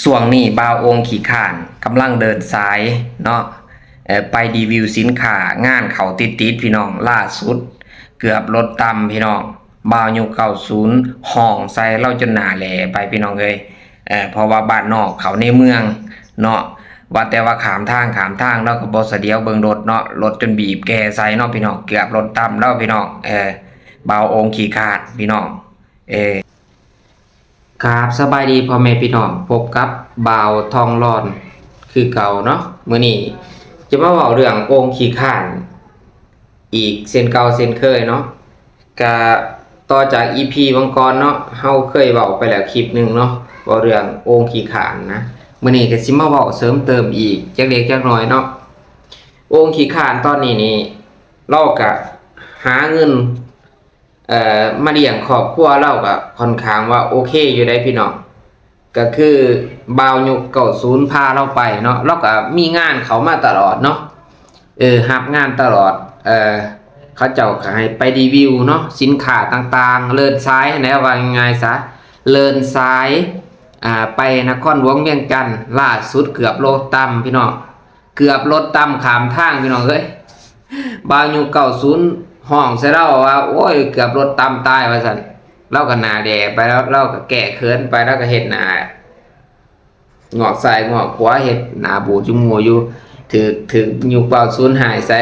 ຊ່ວງນີ້ບ່າວໂອ່ງຂີ້ຄ້ານກຳລັງເດີນສາຍເນາະ ເອີ ໄປຣີວິວສິນຄ້າ ງານເຂົ້າຕິດໆ ພີ່ນ້ອງ. ລ່າສຸດເກືອບລົດຕ່ຳ ພີ່ນ້ອງ, ບ່າວຍຸກເກົ້າສິບຮ້ອງໃສ່ລາວຈົນໜ້າແຫຼໄປ ພີ່ນ້ອງເອີຍ. ເອີ ເພາະວ່າບ້ານນອກເຂົ້າໃນເມືອງເນາະ, ວ່າແຕ່ວ່າຂ້າມທາງ ຂ້າມທາງ ລາວກໍບໍ່ສະດຽວເບິ່ງລົດເນາະ, ລົດຈົນບີບແກ່ໃສ່ເນາະ ພີ່ນ້ອງ. ເກືອບລົດຕ່ຳແລ້ວ ພີ່ນ້ອງ. ເອີ ບ່າວໂອ່ງຂີ້ຄ້ານ ພີ່ນ້ອງ. ເອີ ຄັບ ສະບາຍດີພໍ່ແມ່ພີ່ນ້ອງ, ພົບກັບບ່າວທອງຫຼອນຄືເກົ່າເນາະ. ມື້ນີ້ຈະມາເວົ້າເລື່ອງໂອ່ງຂີ້ຄ້ານອີກເຊັ່ນເກົ່າເຊັ່ນເຄີຍເນາະ. ກະຕໍ່ຈາກອີພີວັງກ່ອນເນາະ, ເຮົາເຄີຍເວົ້າໄປແລ້ວຄລິບໜຶ່ງເນາະ, ເວົ້າເລື່ອງໂອ່ງຂີ້ຄ້ານນະ. ມື້ນີ້ກະຊິມາເວົ້າເສີມເຕີມອີກຈັກເລັກຈັກນ້ອຍເນາະ. ໂອ່ງຂີ້ຄ້ານຕອນນີ້ນີ້ ລາວກະຫາເງິນ ເອີ ມາລ້ຽງຄອບຄົວລາວກໍຄ່ອນຂ້າງວ່າໂອເຄຢູ່ໄດ໋ພີ່ນ້ອງ. ກໍຄືບ່າວຍຸກເກົ້າສິບພາລາວໄປເນາະ, ລາວກໍມີງານເຂົ້າມາຕະຫຼອດເນາະ, ເອີ ຮັບງານຕະຫຼອດ. ເອີ ເຂົາເຈົ້າກໍໃຫ້ໄປຣີວິວເນາະ ສິນຄ້າຕ່າງໆ ເລີນສາຍຫັ້ນແຫຼະ ວ່າງ່າຍໆຊະ, ເລີນສາຍ ອ່າ ໄປນະຄອນຫຼວງວຽງຈັນ. ລ່າສຸດເກືອບລົດຕ່ຳ ພີ່ນ້ອງ. ເກືອບລົດຕ່ຳຂ້າມທາງ ພີ່ນ້ອງເອີຍ. ບ່າວຍຸກເກົ້າສິບຮ້ອງໃສ່ລາວວ່າ ໂອ້ຍ ເກືອບລົດຕ່ຳຕາຍ ວ່າຊັ້ນ. ລາວກໍໜ້າແຫຼໄປ, ລາວ ລາວກໍແກ້ເຂີນໄປ, ລາວກໍເຮັດໜ້າງອກຊ້າຍງອກຂວາ, ເຮັດໜ້າບູດຈຸງູຢູ່, ຖືກ ຖືກຍຸກເກົ້າສິບຮ້າຍໃສ່.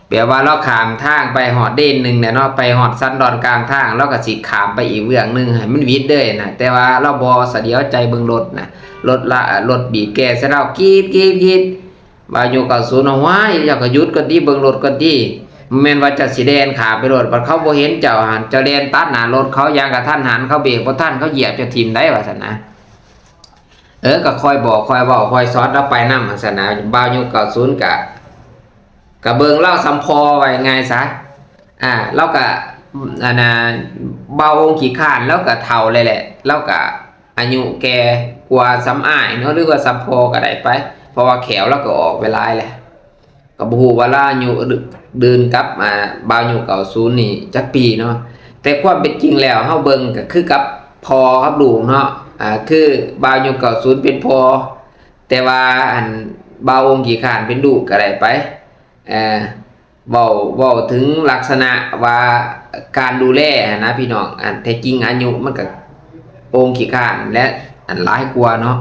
ແບບວ່າລາວຂ້າມທາງໄປຮອດເດນໜຶ່ງແຫຼະເນາະ, ໄປຮອດສັນດອນກາງທາງ, ລາວກໍຊິຂ້າມໄປອີກເບື້ອງໜຶ່ງໃຫ້ມັນຫວິດເລີຍນະ, ແຕ່ວ່າລາວບໍ່ສະດຽວໃຈເບິ່ງລົດນະ, ລົດລະ ລົດບີບແກ່ໃສ່ລາວ ກີດໆໆ. ບ່າວຍຸກເກົ້າສິບ ເຮົາ ຫວາຍ ເຈົ້າກໍຢຸດກ່ອນຕິ ເບິ່ງລົດກ່ອນຕິ, ບໍ່ແມ່ນວ່າເຈົ້າຊິແລ່ນຂ້າມໄປໂລດ, ບັດເຂົາບໍ່ເຫັນເຈົ້າຫັ້ນ ເຈົ້າແລ່ນຕັດໜ້າລົດເຂົາຢ່າງກະທັນຫັນ, ເຂົາເບຣກບໍ່ທັນ ເຂົາຢຽບເຈົ້າຖິ້ມໄດ໋ ວ່າຊັ້ນນະ. ເອີ ກໍຄ່ອຍບອກ ຄ່ອຍເວົ້າ ຄ່ອຍສອນລາວໄປນຳ ວ່າຊັ້ນນະ. ບ່າວຍຸກເກົ້າສິບ ກະ ກະເບິ່ງລາວສ່ຳພໍ່ ວ່າງ່າຍຊະ. ອ່າ ລາວກະ ອັນນ່າ ບ່າວໂອ່ງຂີ້ຄ້ານ ລາວກະເຖົ້າແລ້ວແຫຼະ, ລາວກະ ອາຍຸແກ່ກວ່າສ່ຳອ້າຍເນາະ ຫຼືວ່າສ່ຳພໍ່ກໍໄດ້ໄປ, ເພາະວ່າແຂ້ວລາວກໍອອກໄປຫຼາຍແລ້ວ. ກໍບໍ່ຮູ້ວ່າລາວອາຍຸດື່ນກັບ ອ່າ ບ່າວຍຸກເກົ້າສິບນີ້ຈັກປີເນາະ, ແຕ່ຄວາມເປັນຈິງແລ້ວເຮົາເບິ່ງກໍຄືກັບພໍ່ກັບລູກເນາະ. ອ່າ ຄືບ່າວຍຸກເກົ້າສິບເປັນພໍ່, ແຕ່ວ່າ ອັນ ບ່າວໂອ່ງຂີ້ຄ້ານເປັນລູກກໍໄດ້ໄປ. ເອີ ເວົ້າ ເວົ້າເຖິງລັກສະນະວ່າການດູແລຫັ້ນນະພີ່ນ້ອງ, ອັນແທ້ຈິງອາຍຸມັນກະໂອ່ງຂີ້ຄ້ານແຫຼະ ອັນຫຼາຍກວ່າເນາະ,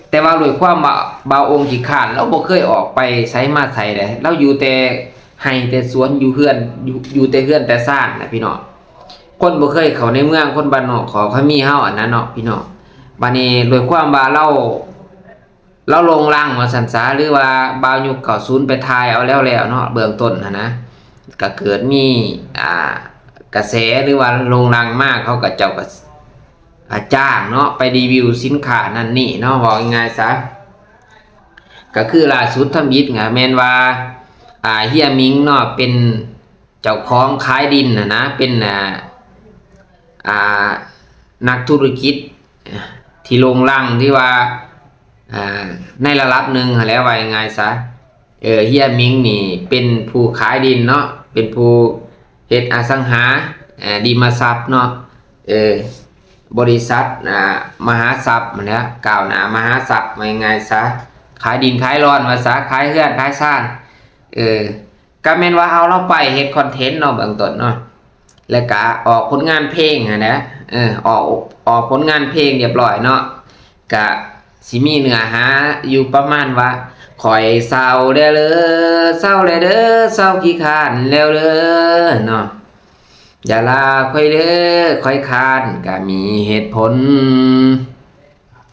ແຕ່ວ່າດ້ວຍຄວາມວ່າບ່າວໂອ່ງຂີ້ຄ້ານ ລາວບໍ່ເຄີຍອອກໄປໃສມາໃສເດ້, ລາວຢູ່ແຕ່ໄຮ່ແຕ່ສວນ ຢູ່ເຮືອນ ຢູ່ ຢູ່ແຕ່ເຮືອນແຕ່ຊານນະພີ່ນ້ອງ. ຄົນບໍ່ເຄີຍເຂົ້າໃນເມືອງ ຄົນບ້ານນອກເຂົາ ເຂົາມີເຮົາອັນນັ້ນເນາະພີ່ນ້ອງ. ບາດນີ້ດ້ວຍຄວາມວ່າລາວ ລາວລົງລັງວ່າຊັ້ນຊະ ຫຼືວ່າບ່າວຍຸກເກົ້າສິບໄປຖ່າຍເອົາແລ້ວໆເນາະ ເບື້ອງຕົ້ນຫັ້ນນະ, ກະເກີດມີ ອ່າ ກະແສ ຫຼືວ່າລົງລັງມາ ເຂົາກະເຈົ້າກະ ອ່າ ຈ້າງເນາະ ໄປຣີວິວສິນຄ້ານັ້ນນີ້ເນາະ ເວົ້າງ່າຍໆຊະ. ກະຄືລ່າສຸດທຳອິດກະແມ່ນວ່າ ອ່າ ເຮຍມິງເນາະ ເປັນ ເຈົ້າຂອງຂາຍດິນຫັ້ນນະ ເປັນ ອ່າ ອ່າ ນັກທຸລະກິດທີ່ໂດ່ງດັງ ທີ່ວ່າ ອ່າ ໃນລະດັບໜຶ່ງຫັ້ນແຫຼະ ວ່າງ່າຍໆຊະ. ເອີ ເຮຍມິງນີ້ເປັນຜູ້ຂາຍດິນເນາະ ເປັນຜູ້ເຮັດອະສັງຫາ ເອີ ດີມະຊັບເນາະ ເອີ ບໍລິສັດ ອ່າ ມະຫາຊັບຫັ້ນແຫຼະ ກ້າວໜ້າມະຫາຊັບ ວ່າງ່າຍໆຊະ ຂາຍດິນຂາຍລອນວ່າຊະ ຂາຍເຮືອນຂາຍຊານ ເອີ ກໍແມ່ນວ່າເຮົາລາວໄປເຮັດຄອນເທັນເນາະ ເບື້ອງຕົ້ນເນາະ ແລ້ວກະອອກຜົນງານເພງຫັ້ນແຫຼະ ເອີ ອອກ ອອກຜົນງານເພງຮຽບຮ້ອຍເນາະ ກະຊິມີເນື້ອຫາຢູ່ປະມານວ່າ ຂ້ອຍເຊົາແລ້ວເດີ ເຊົາແລ້ວເດີ ເຊົາຂີ້ຄ້ານແລ້ວເດີເນາະ ຢ່າລາຂ້ອຍເດີ ຂ້ອຍຄ້ານກະມີເຫດຜົນ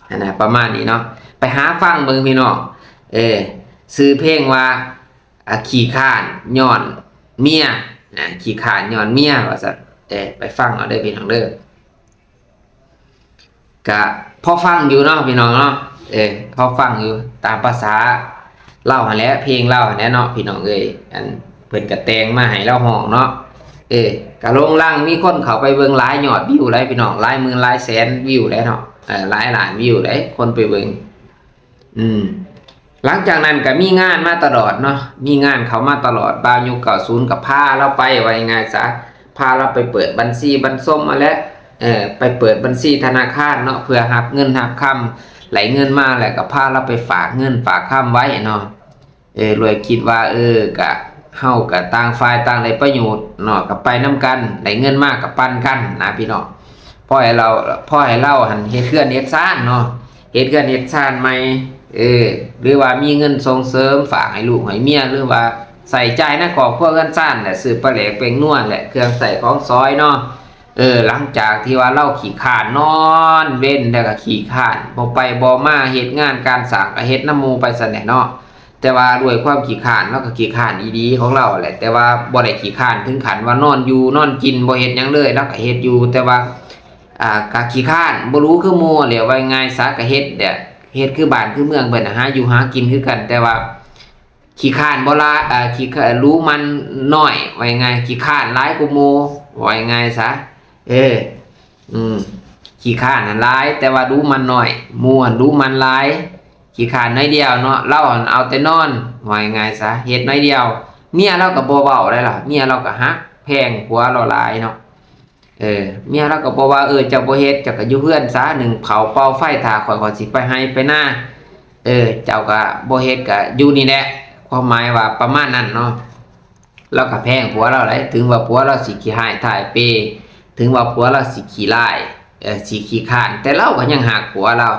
ຫັ້ນນະ ປະມານນີ້ເນາະ ໄປຫາຟັງເບິ່ງພີ່ນ້ອງ ເອີ ຊື່ເພງວ່າ ອ່າ ຂີ້ຄ້ານຍ້ອນເມຍ ອ່າ ຂີ້ຄ້ານຍ້ອນເມຍວ່າຊັ້ນ ເອີ ໄປຟັງເອົາເດີພີ່ນ້ອງເດີ ກະພໍຟັງຢູ່ເນາະພີ່ນ້ອງເນາະ ເອີ ພໍຟັງຢູ່ ຕາມພາສາລາວຫັ້ນແຫຼະ ເພງລາວຫັ້ນແຫຼະເນາະ ພີ່ນ້ອງເອີຍ ອັນເພິ່ນກະແຕ່ງມາໃຫ້ລາວຮ້ອງເນາະ ເອີ ກະໂດ່ງດັງ ມີຄົນເຂົ້າໄປເບິ່ງຫຼາຍຍອດວິວຫຼາຍພີ່ນ້ອງ ຫຼາຍໝື່ນຫຼາຍແສນວິວແຫຼະເນາະ ເອີ ຫຼາຍລ້ານວິວເດ້ ຄົນໄປເບິ່ງ ອືມ ຫຼັງຈາກນັ້ນກໍມີງານມາຕະຫຼອດເນາະ ມີງານເຂົ້າມາຕະຫຼອດ ບ່າວຍຸກເກົ້າສິບກໍພາລາວໄປ ວ່າງ່າຍໆຊະ ພາລາວໄປເປີດບັນຊີບັນຊົມຫັ້ນແຫຼະ ເອີ ໄປເປີດບັນຊີທະນາຄານເນາະ ເພື່ອຮັບເງິນຮັບຄຳ ໄດ້ເງິນມາແລ້ວກໍພາລາວໄປຝາກເງິນຝາກຄຳໄວ້ເນາະ. ເອີ ລວຍຄິດວ່າ ເອີ ກະ ເຮົາກະຕ່າງຝ່າຍຕ່າງໄດ້ປະໂຫຍດເນາະ ກະໄປນຳກັນ ໄດ້ເງິນມາກະປັນກັນນະພີ່ນ້ອງ. ພໍໃຫ້ລາວ ພໍໃຫ້ລາວຫັ້ນເຮັດເຮືອນເຮັດຊານເນາະ ເຮັດເຮືອນເຮັດຊານໃໝ່ ເອີ ຫຼືວ່າມີເງິນສົ່ງເສີມຝາກໃຫ້ລູກໃຫ້ເມຍ ຫຼືວ່າໃຊ້ຈ່າຍໃນຄອບຄົວເຮືອນຊານແຫຼະ ຊື້ປາແຫຼກແປ້ງນົວແຫຼະ ເຄື່ອງໃຊ້ຂອງສອຍເນາະ. ເອີ ຫຼັງຈາກທີ່ວ່າລາວຂີ້ຄ້ານນອນເວັນ ແລ້ວກໍຂີ້ຄ້ານບໍ່ໄປບໍ່ມາ ເຮັດງານການສ້າງກໍເຮັດນຳໝູ່ໄປຊັ້ນແຫຼະເນາະ. ແຕ່ວ່າດ້ວຍຄວາມຂີ້ຄ້ານ ລາວກໍຂີ້ຄ້ານອີ່ຫຼີຂອງລາວແຫຼະ ແຕ່ວ່າບໍ່ໄດ້ຂີ້ຄ້ານເຖິງຂັ້ນວ່ານອນຢູ່ນອນກິນ ບໍ່ເຮັດຫຍັງເລີຍ ລາວກໍເຮັດຢູ່ ແຕ່ວ່າ ອ່າ ກໍຂີ້ຄ້ານ ບໍ່ຫຼູຄືໝູ່ແຫຼະ ເວົ້າງ່າຍໆຊະ ກໍເຮັດແຫຼະ ເຮັດຄືບ້ານຄືເມືອງເພິ່ນ ຫາຢູ່ຫາກິນຄືກັນ ແຕ່ວ່າ ຂີ້ຄ້ານບໍ່ຫຼາຍ ເອີ ຂີ້ ເອີ ຫຼູມັນໜ້ອຍ ວ່າງ່າຍໆ ຂີ້ຄ້ານຫຼາຍກວ່າໝູ່ ວ່າງ່າຍໆຊະ. ເອີ ອືມ ຂີ້ຄ້ານຫັ້ນຫຼາຍ ແຕ່ວ່າຫຼູມັນໜ້ອຍ ໝູ່ຫັ້ນຫຼູມັນຫຼາຍ ຂີ້ຄ້ານໜ້ອຍດຽວເນາະ. ລາວຫັ້ນເອົາແຕ່ນອນ ວ່າງ່າຍໆຊະ ເຮັດໜ້ອຍດຽວ. ເມຍລາວກໍບໍ່ເວົ້າໄດ໋ລະ ເມຍລາວກໍຮັກແພງຜົວລາວຫຼາຍເນາະ. ເອີ ເມຍລາວກໍບອກວ່າ ເອີ ເຈົ້າບໍ່ເຮັດ ເຈົ້າກໍຢູ່ເຮືອນຊະ ໜຶ້ງເຂົ້າເປົ່າໄຟຖ້າຂ້ອຍ ຂ້ອຍຊິໄປໄຮ່ໄປນາ ເອີ ເຈົ້າກໍບໍ່ເຮັດ ກໍຢູ່ນີ້ແຫຼະ ຄວາມໝາຍວ່າປະມານນັ້ນເນາະ. ລາວກໍແພງຜົວລາວໄດ໋ ເຖິງວ່າຜົວລາວຊິຂີ້ຮ້າຍທ້າຍເປ ເຖິງວ່າຜົວລາວຊິຂີ້ຮ້າຍ ເອີ ຊິຂີ້ຄ້ານ ແຕ່ລາວກໍຍັງຮັກຜົວລາວ.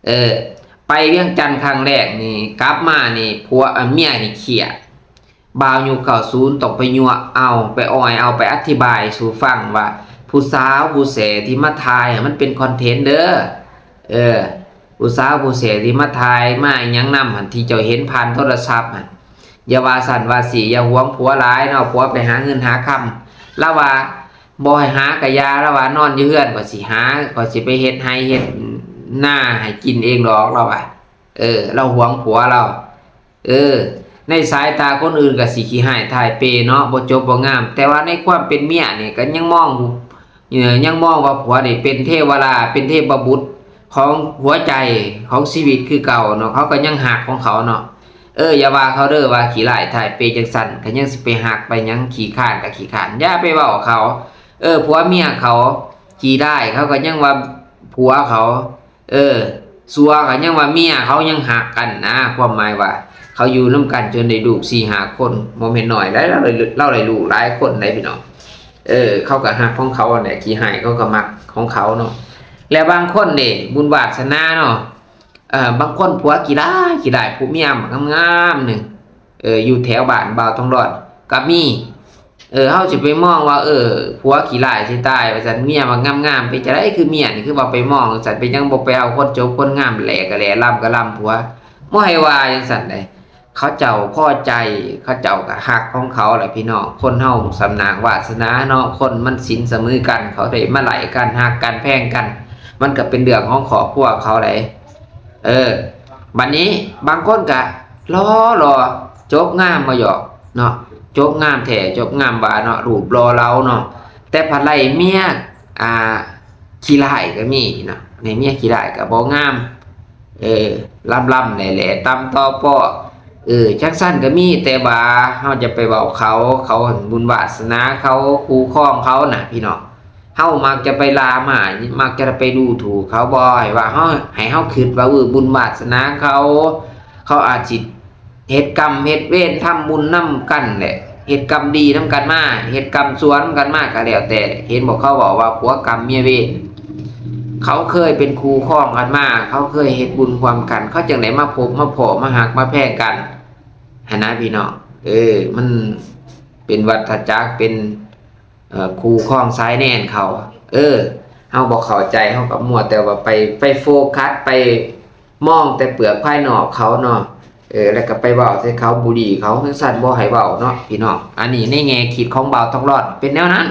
ເອີ ໄປວຽງຈັນຄັ້ງແລກນີ້ ກັບມານີ້ ຜົວ ເອີ ເມຍນີ້ເຄຍດ ບ່າວຍຸກເກົ້າສິບຕ້ອງໄປຍົວະເອົາ ໄປອ້ອຍເອົາ ໄປອະທິບາຍສູ່ຟັງວ່າ ຜູ້ສາວຜູ້ແສທີ່ມາຖ່າຍຫັ້ນ ມັນເປັນຄອນເທັນເດີ ເອີ ຜູ້ສາວຜູ້ແສທີ່ມາຖ່າຍມາອີ່ຫຍັງນຳຫັ້ນ ທີ່ເຈົ້າເຫັນຜ່ານໂທລະສັບຫັ້ນ ຢ່າວ່າຊັ້ນວ່າຊີ້ ຢ່າຫວງຜົວຫຼາຍເນາະ ຜົວໄປຫາເງິນຫາຄຳ. ລາວວ່າ ບໍ່ໃຫ້ຫາກະຢ່າ ລາວວ່າ ນອນຢູ່ເຮືອນ ຂ້ອຍຊິຫາ ຂ້ອຍຊິໄປເຮັດໄຮ່ເຮັດນາໃຫ້ກິນເອງດອກ ລາວວ່າ. ເອີ ລາວຫວງຜົວລາວ. ເອີ ໃນສາຍຕາຄົນອື່ນກໍຊິຂີ້ຮ້າຍທ້າຍເປເນາະ ບໍ່ຈົບບໍ່ງາມ ແຕ່ວ່າໃນຄວາມເປັນເມຍນີ້ກໍຍັງມອງ ເອີ ຍັງມອງວ່າຜົວນີ້ເປັນເທວະລາ ເປັນເທບະບຸດຂອງຫົວໃຈຂອງຊີວິດຄືເກົ່າເນາະ ເຂົາກໍຍັງຮັກຂອງເຂົາເນາະ. ເອີ ຢ່າວ່າເຂົາເດີວ່າຂີ້ຮ້າຍທ້າຍເປຈັ່ງຊັ້ນ ກໍຍັງຊິໄປຮັກໄປຫຍັງ ຂີ້ຄ້ານກໍຂີ້ຄ້ານ ຢ່າໄປເວົ້າເຂົາ. ເອີ ຜົວເມຍເຂົາຂີ້ຮ້າຍ ເຂົາກໍຍັງວ່າຜົວເຂົາ ເອີ ຊົ່ວກໍຍັງວ່າເມຍເຂົາຍັງຮັກກັນນະ ຄວາມໝາຍວ່າເຂົາຢູ່ນຳກັນຈົນໄດ້ລູກສີ່ຫ້າຄົນ ບໍ່ແມ່ນໜ້ອຍໄດ໋ ລາວໄດ້ ລາວໄດ້ລູກຫຼາຍຄົນໄດ໋ພີ່ນ້ອງ. ເອີ ເຂົາກໍຮັກຂອງເຂົາຫັ້ນແຫຼະ ຂີ້ຮ້າຍເຂົາກໍມັກຂອງເຂົາເນາະ. ແລະບາງຄົນເດ້ ບຸນວາດສະໜາເນາະ ເອີ ບາງຄົນຜົວຂີ້ຮ້າຍ ຂີ້ຮ້າຍ ຜູ້ເມຍງາມໆໜຶ່ງ ເອີ ຢູ່ແຖວບ້ານບ່າວທອງດອນກໍມີ. ເອີ ເຮົາຊິໄປມອງວ່າ ເອີ ຜົວຂີ້ຮ້າຍຊິຕາຍວ່າຊັ້ນ ເມຍວ່າງາມໆ ເປັນຈັ່ງໃດຄືເມຍນີ້ ຄືວ່າໄປມອງຊັ້ນ ເປັນຫຍັງບໍ່ໄປເອົາຄົນຈົບຄົນງາມ ແຫຼກະແຫຼລຳກະລຳຜົວ ບໍ່ໃຫ້ວ່າຈັ່ງຊັ້ນໃດ໋. ເຂົາເຈົ້າພໍໃຈ ເຂົາເຈົ້າກະຮັກຂອງເຂົາແຫຼະພີ່ນ້ອງ. ຄົນເຮົາສ່ຳໜາງວາດສະໜາເນາະ ຄົນມັນສິນສະໝືກັນ ເຂົາໄດ້ມາໄລ່ກັນ ຮັກກັນແພງກັນ ມັນກະເປັນເລື່ອງຂອງຄອບຄົວເຂົາໃດ໋. ເອີ ບັດນີ້ບາງຄົນກະຫຼໍ່ໆ ຈົບງາມ ບໍ່ຫຍອກເນາະ ຈົບງາມແທ້ ຈົບງາມວ່າເນາະ ຮູບຫຼໍ່ເຫຼົາເນາະ ແຕ່ພັດໄລ່ເມຍ ອ່າ ຂີ້ຮ້າຍກໍມີເນາະ ໃນເມຍຂີ້ຮ້າຍກໍບໍ່ງາມ ເອີ ລຳໆແຫຼໆ ຕ່ຳຕໍ່ປໍ້ ເອີ ຈັ່ງຊັ້ນກໍມີ. ແຕ່ວ່າເຮົາຈະໄປເວົ້າເຂົາ ເຂົາຫັ້ນບຸນວາດສະໜາເຂົາ ຄູ່ຄອງເຂົານະພີ່ນ້ອງ. ເຮົາມັກຈະໄປລ່າໝ້າຍ ມັກຈະໄປດູຖູກເຂົາ ບໍ່ໃຫ້ວ່າເຮົາ ໃຫ້ເຮົາຄິດວ່າ ເອີ ບຸນວາດສະໜາເຂົາ ເຂົາອາດຊິເຮັດກຳເຮັດເວນທຳບຸນນຳກັນແຫຼະ ເຮັດກຳດີນຳກັນມາ ເຮັດກຳຊົ່ວນຳກັນມາກໍແລ້ວແຕ່. ເຫັນບໍ່ ເຂົາເວົ້າວ່າຜົວກຳເມຍເວນ ເຂົາເຄີຍເປັນຄູ່ຄອງກັນມາ ເຂົາເຄີຍເຮັດບຸນຮ່ວມກັນ ເຂົາຈຶ່ງໄດ້ມາພົບມາພໍ້ ມາຮັກມາແພງກັນຫັ້ນນະພີ່ນ້ອງ. ເອີ ມັນເປັນວັດຖະຈັກ ເປັນ ເອີ ຄູ່ຄອງສາຍແນນເຂົາ. ເອີ ເຮົາບໍ່ເຂົ້າໃຈ ເຮົາກໍມົວແຕ່ວ່າໄປ ໄປໂຟກັສ ໄປມອງແຕ່ເປືອກພາຍນອກເຂົາເນາະ ເອີ ແລ້ວກໍໄປເວົ້າໃສ່ເຂົາ ບູລີເຂົາ ຈັ່ງຊັ້ນບໍ່ໃຫ້ເວົ້າເນາະພີ່ນ້ອງ. ອັນນີ້ໃນແງ່ຄິດຂອງບ່າວທອງຫຼອດເປັນແນວນັ້ນ.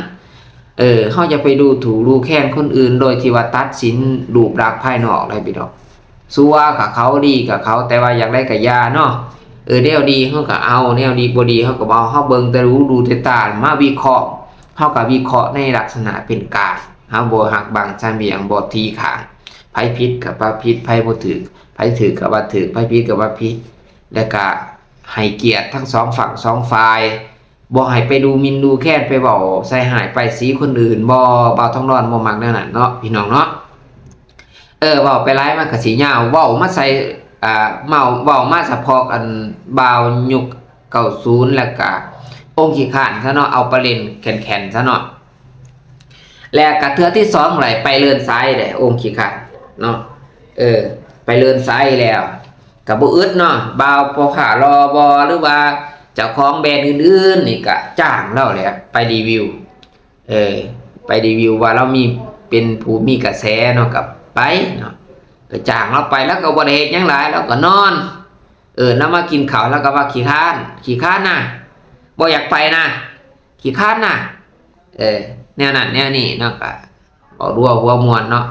ເອີ ເຮົາຢ່າໄປດູຖູກດູແຄງຄົນອື່ນໂດຍທີ່ວ່າຕັດສິນຮູບລັກພາຍນອກເລີຍພີ່ນ້ອງ. ຊົ່ວກໍເຂົາ ດີກໍເຂົາ ແຕ່ວ່າຢ່າງໃດກໍຢ່າເນາະ. ເອີ ແນວດີເຮົາກໍເອົາ ແນວດີບໍ່ດີເຮົາກໍບໍ່ເອົາ ເຮົາເບິ່ງແຕ່ຫູດູແຕ່ຕາມາວິເຄາະ ເຮົາກໍວິເຄາະໃນລັກສະນະເປັນກາງ ເຮົາບໍ່ຫັກບັງສະຫວຽງ ບໍ່ຕີຂ້າງ ໃຜຜິດກໍວ່າຜິດ ໃຜບໍ່ຖືກ ໃຜຖືກກໍວ່າຖືກ ໃຜຜິດກໍວ່າຜິດ ແລ້ວກໍໃຫ້ກຽດທັງສອງຝັ່ງສອງຝ່າຍ. ບໍ່ໃຫ້ໄປດູໝິ່ນດູແຄນ ໄປເວົ້າໃສ່ຮ້າຍປ້າຍສີຄົນອື່ນ ບໍ່ ບ່າວທອງດອນບໍ່ມັກແນວນັ້ນເນາະ ພີ່ນ້ອງເນາະ. ເອີ ເວົ້າໄປຫຼາຍມັນກໍຊິຍາວ ເວົ້າມາໃສ່ ອ່າ ເວົ້າ ເວົ້າມາສະເພາະອັນບ່າວຍຸກເກົ້າສິບ ແລ້ວກະອົງຂີ້ຄ້ານຊະເນາະ ເອົາປະເດັນແກ່ນໆຊະເນາະ. ແລ້ວກະເທື່ອທີສອງແຫຼະ ໄປເລີນສາຍແຫຼະ ອົງຂີ້ຄ້ານເນາະ ເອີ ໄປເລີນສາຍແລ້ວ ກະບໍ່ອຶດເນາະ ບ່າວພໍ່ຄ້າຫຼໍ່ບໍ່ ຫຼືວ່າເຈົ້າຂອງແບຣນອື່ນໆນີ້ກະຈ້າງລາວແຫຼະ ໄປຣີວິວ ເອີ ໄປຣີວິວວ່າລາວມີ ເປັນຜູ້ມີກະແສເນາະ ກໍໄປເນາະ ໄປຈ້າງລາວໄປ ລາວກໍບໍ່ໄດ້ເຮັດຫຍັງຫຼາຍ ລາວກໍນອນ ເອີ ລາວມາກິນເຂົ້າ ລາວກໍວ່າຂີ້ຄ້ານ ຂີ້ຄ້ານນະ ບໍ່ຢາກໄປນະ ຂີ້ຄ້ານນະ ເອີ ແນວນັ້ນແນວນີ້ເນາະ ກໍເວົ້າຫົວ ຫົວມ່ວນເນາະ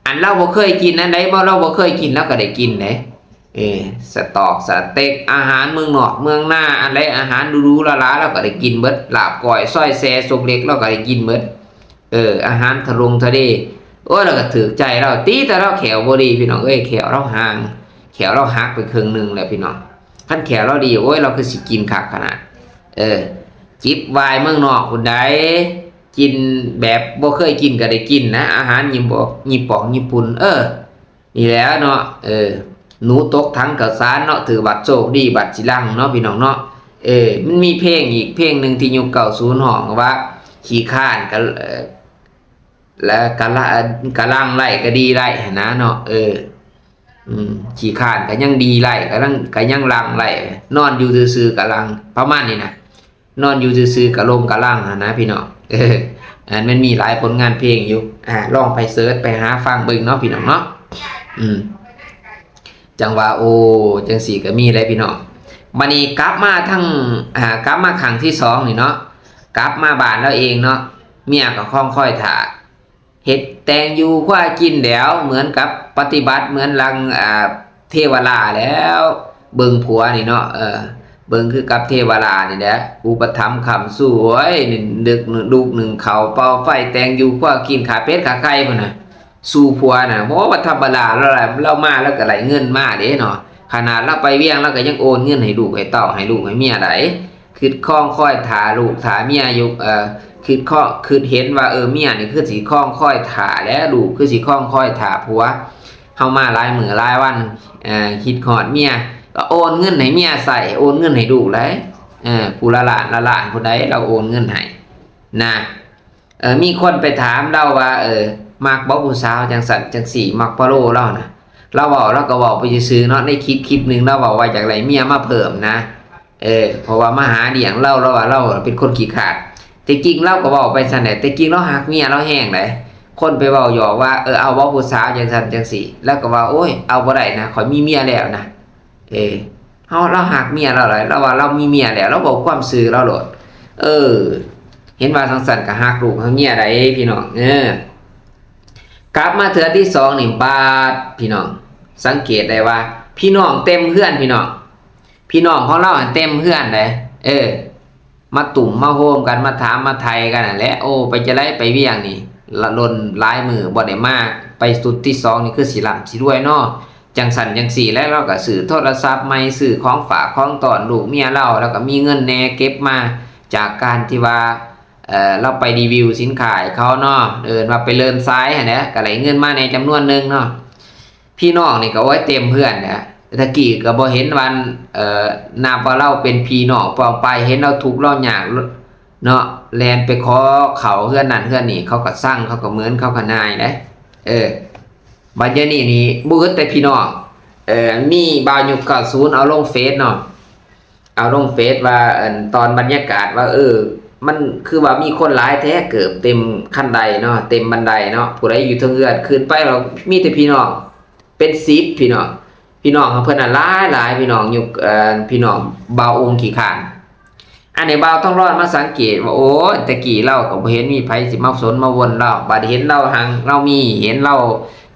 ອັນລາວບໍ່ເຄີຍກິນອັນໃດບໍ່ ລາວບໍ່ເຄີຍກິນ ລາວກໍໄດ້ກິນເດ້. ເອີ ສະຕອກສະເຕັກ ອາຫານເມືອງນອກເມືອງນາ ອັນໃດອາຫານຫຼູໆຫຼາໆ ລາວກໍໄດ້ກິນເບິດ ລາບກ້ອຍ ຊອຍແຊ ສົກເລັກ ລາວກໍໄດ້ກິນເບິດ ເອີ ອາຫານທະລົງທະເລ ໂອ້ຍ ລາວກໍຖືກໃຈລາວ ຕິແຕ່ລາວແຂ້ວບໍ່ດີ ພີ່ນ້ອງເອີຍ ແຂ້ວລາວຫ່າງ ແຂ້ວລາວຫັກໄປເຄິ່ງໜຶ່ງແລ້ວ ພີ່ນ້ອງ ຄັນແຂ້ວລາວດີ ໂອ້ຍ ລາວຄືຊິກິນຄັກຂະໜາດ ເອີ ຈິບວາຍເມືອງນອກພຸ້ນໃດ ກິນແບບບໍ່ເຄີຍກິນກໍໄດ້ກິນນະ ອາຫານຍີ່ປອກຍີ່ປຸ່ນ ເອີ ນີ້ແຫຼະເນາະ ເອີ ໜູຕົກຖັງເຂົ້າສານເນາະ ຖືວ່າໂຊກດີບັດຊິລັງເນາະ ພີ່ນ້ອງເນາະ ເອີ ມັນມີເພງອີກເພງໜຶ່ງທີ່ຍຸກເກົ້າສິບຮ້ອງວ່າ ຂີ້ຄ້ານກະ ເອີ ລະກະລະ ກະລັງໄດ້ກະດີໄດ້ຫັ້ນນະເນາະ ເອີ ອືມ ຂີ້ຄ້ານກະຍັງດີໄດ້ ກະລັງ ກະຍັງລັງໄດ້ ນອນຢູ່ຊື່ໆກະລັງ ປະມານນີ້ນະ. ນອນຢູ່ຊື່ໆກະລົງກະລັງຫັ້ນນະພີ່ນ້ອງ ເອີ ອັນມັນມີຫຼາຍຜົນງານເພງຢູ່ ອາ ລອງໄປເສີດໄປຫາຟັງເບິ່ງເນາະພີ່ນ້ອງເນາະ ອືມ ຈັ່ງວ່າ ໂອ້ ຈັ່ງຊີ້ກະມີແຫຼະພີ່ນ້ອງ ບາດນີ້ກັບມາທາງ ອາ ກັບມາຄັ້ງທີສອງນີ້ເນາະ ກັບມາບ້ານລາວເອງເນາະ ເມຍກໍຄອງຄອຍຖ້າ ເຮັດແຕ່ງຢູ່ຄົວກິນແລ້ວ ເໝືອນກັບປະຕິບັດເໝືອນດັ່ງ ອ່າ ເທວະລາແລ້ວ ເບິ່ງຜົວນີ້ເນາະ ເອີ ເບິ່ງຄືກັບເທວະລານີ້ແຫຼະ ອຸປະຖຳຄ້ຳຊູ ໂອ້ຍ ດຶກລູກໜຶ້ງເຂົ້າ ເປົ່າໄຟ ແຕ່ງຢູ່ຄົວກິນ ຂ້າເປັດຂ້າໄກ່ພຸ້ນນະ ສູ່ຜົວນະ ບໍ່ວ່າທຳມະດາ ລາວ ລາວມາລາວກໍໄດ້ເງິນມາເດ້ເນາະ ຂະໜາດລາວໄປວຽງ ລາວກໍຍັງໂອນເງິນໃຫ້ລູກໃຫ້ເຕົ້າ ໃຫ້ລູກໃຫ້ເມຍໄດ໋. ຄຶດຄອງຄອຍຖ້າລູກຖ້າເມຍຢູ່ ເອີ ຄຶດຄອງ ຄຶດເຫັນວ່າ ເອີ ເມຍນີ້ຄືຊິຄອງຄອຍຖ້າແຫຼະ ລູກຄືຊິຄອງຄອຍຖ້າຜົວ ເຮົາມາຫຼາຍມື້ຫຼາຍວັນ ເອີ ຄິດຮອດເມຍ ກໍໂອນເງິນໃຫ້ເມຍໃຊ້ ໂອນເງິນໃຫ້ລູກໄດ໋ ເອີ ຜູ້ລະລ້ານລະລ້ານ ຜູ້ໃດລາວໂອນເງິນໃຫ້ນະ. ເອີ ມີຄົນໄປຖາມລາວວ່າ ເອີ ມັກບໍ່ຜູ້ສາວຈັ່ງຊັ້ນຈັ່ງຊີ້ ມັກປະໂລລາວນະ ລາວເວົ້າ ລາວກໍເວົ້າໄປຊື່ໆເນາະ ໃນຄລິບຄລິບໜຶ່ງລາວເວົ້າວ່າຢາກໄດ້ເມຍມາເພີ່ມນະ ເອີ ເພາະວ່າມາຫາລ້ຽງລາວ ລາວວ່າລາວເປັນຄົນຂີ້ຂາດ ທີ່ຈິງລາວກໍເວົ້າໄປຊັ້ນແຫຼະ ແຕ່ຈິງລາວຮັກເມຍລາວແຮງໃດ໋ ຄົນໄປເວົ້າຢອກວ່າ ເອີ ເອົາບໍ່ຜູ້ສາວຈັ່ງຊັ້ນຈັ່ງຊີ້ ລາວກໍວ່າ ໂອ້ຍ ເອົາບໍ່ໄດ້ນະ ຂ້ອຍມີເມຍແລ້ວນະ ເອີ ເຮົາ ລາວຮັກເມຍລາວຫຼາຍ ລາວວ່າລາວມີເມຍແລ້ວ ລາວເວົ້າຄວາມຊື່ລາວໂລດ ເອີ ເຫັນວ່າຈັ່ງຊັ້ນກໍຮັກລູກຮັກເມຍໄດ໋ພີ່ນ້ອງ ເອີ ກັບມາເທື່ອທີສອງນີ້ບາດ ພີ່ນ້ອງ ສັງເກດໄດ້ວ່າ ພີ່ນ້ອງເຕັມເຮືອນ ພີ່ນ້ອງ ພີ່ນ້ອງຂອງລາວຫັ້ນເຕັມເຮືອນເດ້ ເອີ ມາຕຸ້ມມາໂຮມກັນ ມາຖາມມາໄຖ່ກັນຫັ້ນແຫຼະ ໂອ້ ໄປຈັ່ງໃດໄປວຽງນີ້ ລະດົນຫຼາຍມື້ບໍ່ໄດ້ມາ ໄປຊຸດທີສອງນີ້ຄືຊິລ່ຳຊິລວຍເນາະ ຈັ່ງຊັ້ນຈັ່ງຊີ້ແຫຼະ ລາວກໍຊື້ໂທລະສັບໃໝ່ ຊື້ຂອງຝາກຂອງຕ້ອນລູກເມຍລາວ ລາວກໍມີເງິນແດ່ເກັບມາຈາກການທີ່ວ່າ ເອີ ລາວໄປຣີວິວສິນຄ້າໃຫ້ເຂົາເນາະ ເອີ້ນວ່າໄປເລີນສາຍຫັ້ນແຫຼະ ກໍໄດ້ເງິນມາແດ່ຈຳນວນໜຶ່ງເນາະ. ພີ່ນ້ອງນີ້ກໍ ໂອ້ຍ ເຕັມເຮືອນແຫຼະ ແຕ່ກີ້ກໍບໍ່ເຫັນວ່າ ເອີ ນັບວ່າລາວເປັນພີ່ນ້ອງປ້ອງປາຍ ເຫັນລາວທຸກລາວຍາກເນາະ ແລ່ນໄປຂໍເຂົ້າເຮືອນນັ້ນເຮືອນນີ້ ເຂົາກໍຊັງ ເຂົາກໍເໝິນ ເຂົາກໍນາຍເດ້ ເອີ ບັດດຽວນີ້ນີ້ບໍ່ອຶດແຕ່ພີ່ນ້ອງ ເອີ ມີບ່າວຍຸກເກົ້າສິບເອົາລົງເຟສເນາະ ເອົາລົງເຟສວ່າ ອັນ ຕອນບັນຍາກາດວ່າ ເອີ ມັນຄືວ່າມີຄົນຫຼາຍແທ້ ເກີບເຕັມຄັນໄດເນາະ ເຕັມບັນໄດເນາະ ຜູ້ໃດຢູ່ເທິງເຮືອນ ຂຶ້ນໄປແລ້ວມີແຕ່ພີ່ນ້ອງ ເປັນສິບພີ່ນ້ອງ ພີ່ນ້ອງຂອງເພິ່ນນະຫຼາຍໆ ພີ່ນ້ອງຍຸກ ເອີ ພີ່ນ້ອງບ່າວອົງຂີ້ຄ້ານ. ອັນນີ້ບ່າວທອງລອນມາສັງເກດວ່າ ໂອ້ຍ ແຕ່ກີ້ລາວກໍບໍ່ເຫັນມີໃຜຊິມາສົນມາວົນລາວ ບັດເຫັນລາວຮັ່ງລາວມີ ເຫັນລາວ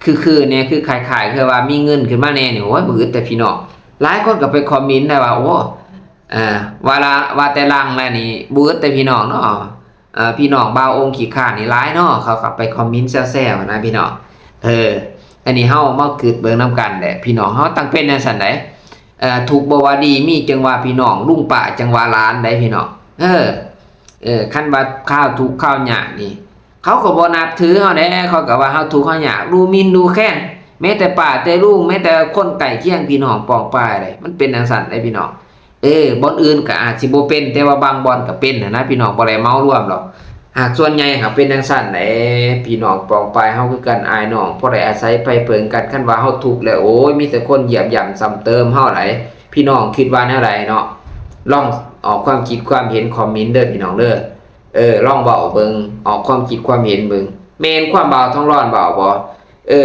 ຄືໆແດ່ ຄືຄ້າຍໆຄືວ່າມີເງິນຂຶ້ນມາແດ່ນີ້ ໂອ້ຍ ບໍ່ອຶດແຕ່ພີ່ນ້ອງ. ຫຼາຍຄົນກໍໄປຄອມເມັນໄດ້ວ່າ ໂອ້ ເອີ ວ່າລະ ວ່າແຕ່ຫຼັງແລ້ວນີ້ບໍ່ອຶດແຕ່ພີ່ນ້ອງເນາະ ເອີ ພີ່ນ້ອງບ່າວອົງຂີ້ຄ້ານນີ້ຫຼາຍເນາະ ເຂົາກໍໄປຄອມເມັນແຊວໆນະພີ່ນ້ອງ ເອີ ອັນນີ້ເຮົາມາຄິດເບິ່ງນຳກັນແຫຼະ ພີ່ນ້ອງເຮົາຕ້ອງເປັນຈັ່ງຊັ້ນໃດ ເອີ ທຸກບໍ່ວ່າດີ ມີຈັ່ງວ່າພີ່ນ້ອງ ລຸງປ້າຈັ່ງວ່າຫຼານໃດ໋ພີ່ນ້ອງ ເອີ ເອີ ຄັນວ່າຄາວທຸກຄາວຍາກນີ້ ເຂົາກໍບໍ່ນັບຖືເຮົາແດ່ ເຂົາກໍວ່າເຮົາທຸກເຮົາຍາກ ດູໝິ່ນດູແຄນ ແມ້ແຕ່ປ້າແຕ່ລຸງ ແມ້ແຕ່ຄົນໃກ້ຄຽງ ພີ່ນ້ອງປ້ອງປາຍເດ້ ມັນເປັນຈັ່ງຊັ້ນເດ້ພີ່ນ້ອງ. ເອີ ບ່ອນອື່ນກໍອາດຊິບໍ່ເປັນ ແຕ່ວ່າບາງບ່ອນກໍເປັນຫັ້ນນະ ພີ່ນ້ອງ ບໍ່ໄດ້ເໝົາລວມດອກ. ຫາກສ່ວນໃຫຍ່ຫາກເປັນຈັ່ງຊັ້ນເດ້ ພີ່ນ້ອງປ້ອງປາຍເຮົາຄືກັນ ອ້າຍນ້ອງ ພໍໄດ້ອາໄສໄພເພິ່ງກັນ. ຄັນວ່າເຮົາທຸກແລ້ວ ໂອ້ຍ ມີແຕ່ຄົນຢຽບຢ່ຳຊ້ຳເຕີມເຮົາໄດ໋. ພີ່ນ້ອງຄິດວ່າແນວໃດເນາະ? ລອງອອກຄວາມຄິດຄວາມເຫັນ ຄອມເມັນເດີພີ່ນ້ອງເດີ. ເອີ ລອງເວົ້າເບິ່ງ ອອກຄວາມຄິດຄວາມເຫັນເບິ່ງ ແມ່ນຄວາມບ່າວທອງຫຼອນເວົ້າບໍ່? ເອີ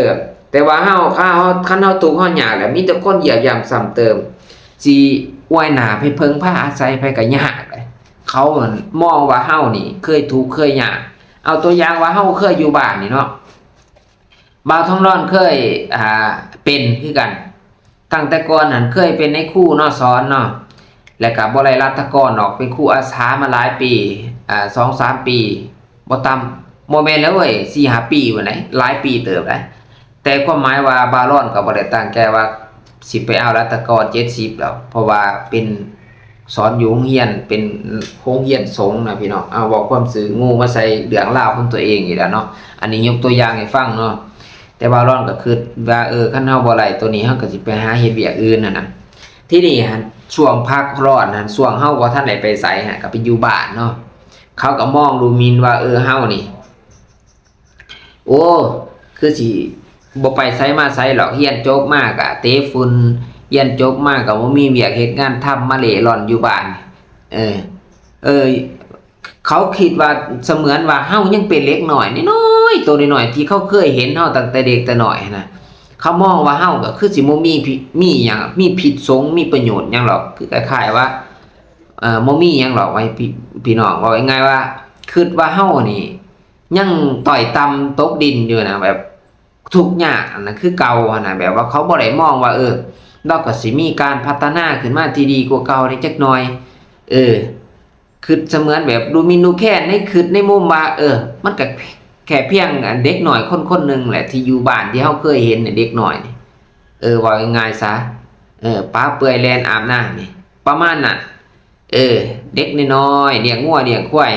ແຕ່ວ່າເຮົາ ຄັນເຮົາ ຄັນເຮົາທຸກເຮົາຍາກແລ້ວ ມີແຕ່ຄົນຢຽບຢ່ຳຊ້ຳເຕີມ ຊິອວຍໜ້າໄປເພິ່ງພາອາໄສໃຜກໍຍາກເດ້. ເຂົາມອງວ່າເຮົານີ້ເຄີຍທຸກເຄີຍຍາກ ເອົາຕົວຢ່າງວ່າເຮົາເຄີຍຢູ່ບ້ານນີ້ເນາະ ບ່າວທອງຫຼອນເຄີຍ ອ່າ ເປັນຄືກັນ. ຕັ້ງແຕ່ກ່ອນຫັ້ນເຄີຍເປັນນາຍຄູເນາະ ສອນເນາະ ແລ້ວກໍບໍ່ໄດ້ລັດຖະກອນດອກ ເປັນຄູອາສາມາຫຼາຍປີ ອ່າ ສອງສາມປີ ບໍ່ຕ່ຳ ບໍ່ແມ່ນແລ້ວເວີຍ ສີ່ຫ້າປີພຸ້ນໃດ໋ ຫຼາຍປີເຕີບໃດ໋. ແຕ່ຄວາມໝາຍວ່າບ່າວຫຼອນກໍບໍ່ໄດ້ຕັ້ງໃຈວ່າຊິໄປເອົາລັດຖະກອນເຈັດສິບດອກ ເພາະວ່າເປັນ ສອນຢູ່ໂຮງຮຽນ ເປັນໂຮງຮຽນສົງນະພີ່ນ້ອງ. ເອົາ ເວົ້າຄວາມຊື່ ງູມາໃສ່ເລື່ອງລາວຂອງຕົວເອງອີກແລ້ວເນາະ. ອັນນີ້ຍົກຕົວຢ່າງໃຫ້ຟັງເນາະ. ແຕ່ວ່າຫຼອນກໍຄິດວ່າ ເອີ ຄັນເຮົາບໍ່ໄດ້ໂຕນີ້ ເຮົາກໍຊິໄປຫາເຮັດວຽກອື່ນຫັ້ນນະ. ທີນີ້ຫັ້ນ ຊ່ວງພັກຮ້ອນຫັ້ນ ຊ່ວງເຮົາບໍ່ທັນໄດ້ໄປໃສຫັ້ນ ກໍໄປຢູ່ບ້ານເນາະ. ເຂົາກໍມອງດູໝິ່ນວ່າ ເອີ ເຮົານີ້ ໂອ້ ຄືຊິບໍ່ໄປໃສມາໃສດອກ ຮຽນຈົບມາກະເຕະຝຸ່ນ ຮຽນຈົບມາກະບໍ່ມີວຽກເຮັດງານທຳ ມາເລ່ລ່ອນຢູ່ບ້ານ. ເອີ ເອີ ເຂົາຄິດວ່າສະເໝືອນວ່າເຮົາຍັງເປັນເດັກນ້ອຍນ້ອຍໆ ໂຕນ້ອຍໆ ທີ່ເຂົາເຄີຍເຫັນເຮົາຕັ້ງແຕ່ເດັກແຕ່ນ້ອຍຫັ້ນນະ. ເຂົາມອງວ່າເຮົາກໍຄືຊິບໍ່ມີ ມີຫຍັງ ມີພິດສົງ ມີປະໂຫຍດຫຍັງດອກ ຄືຄ້າຍໆວ່າ ເອີ ບໍ່ມີຫຍັງດອກ ວ່າໃຫ້ ພີ່ ພີ່ນ້ອງ ເວົ້າງ່າຍໆວ່າ ຄິດວ່າເຮົານີ້ ຍັງຕ້ອຍຕ່ຳຕົກດິນຢູ່ນະ ແບບທຸກຍາກຫັ້ນນະ ຄືເກົ່າຫັ້ນນະ. ແບບວ່າເຂົາບໍ່ໄດ້ມອງວ່າ ເອີ ລາວກໍຊິມີການພັດທະນາຂຶ້ນມາທີ່ດີກວ່າເກົ່າໃນຈັກໜ່ອຍ. ເອີ ຄິດສະເໝືອນແບບດູໝິ່ນດູແຄນ ໃນ ຄິດໃນມຸມວ່າ ເອີ ມັນກໍແຄ່ພຽງອັນເດັກນ້ອຍຄົນໆໜຶ່ງແຫຼະ ທີ່ຢູ່ບ້ານທີ່ເຮົາເຄີຍເຫັນເດັກນ້ອຍນີ້. ເອີ ເວົ້າງ່າຍໆຊະ ເອີ ປາເປື່ອຍແລ່ນອາບນ້ຳນີ້ ປະມານນັ້ນ. ເອີ ເດັກນ້ອຍໆ ລ້ຽງງົວລ້ຽງຄວາຍ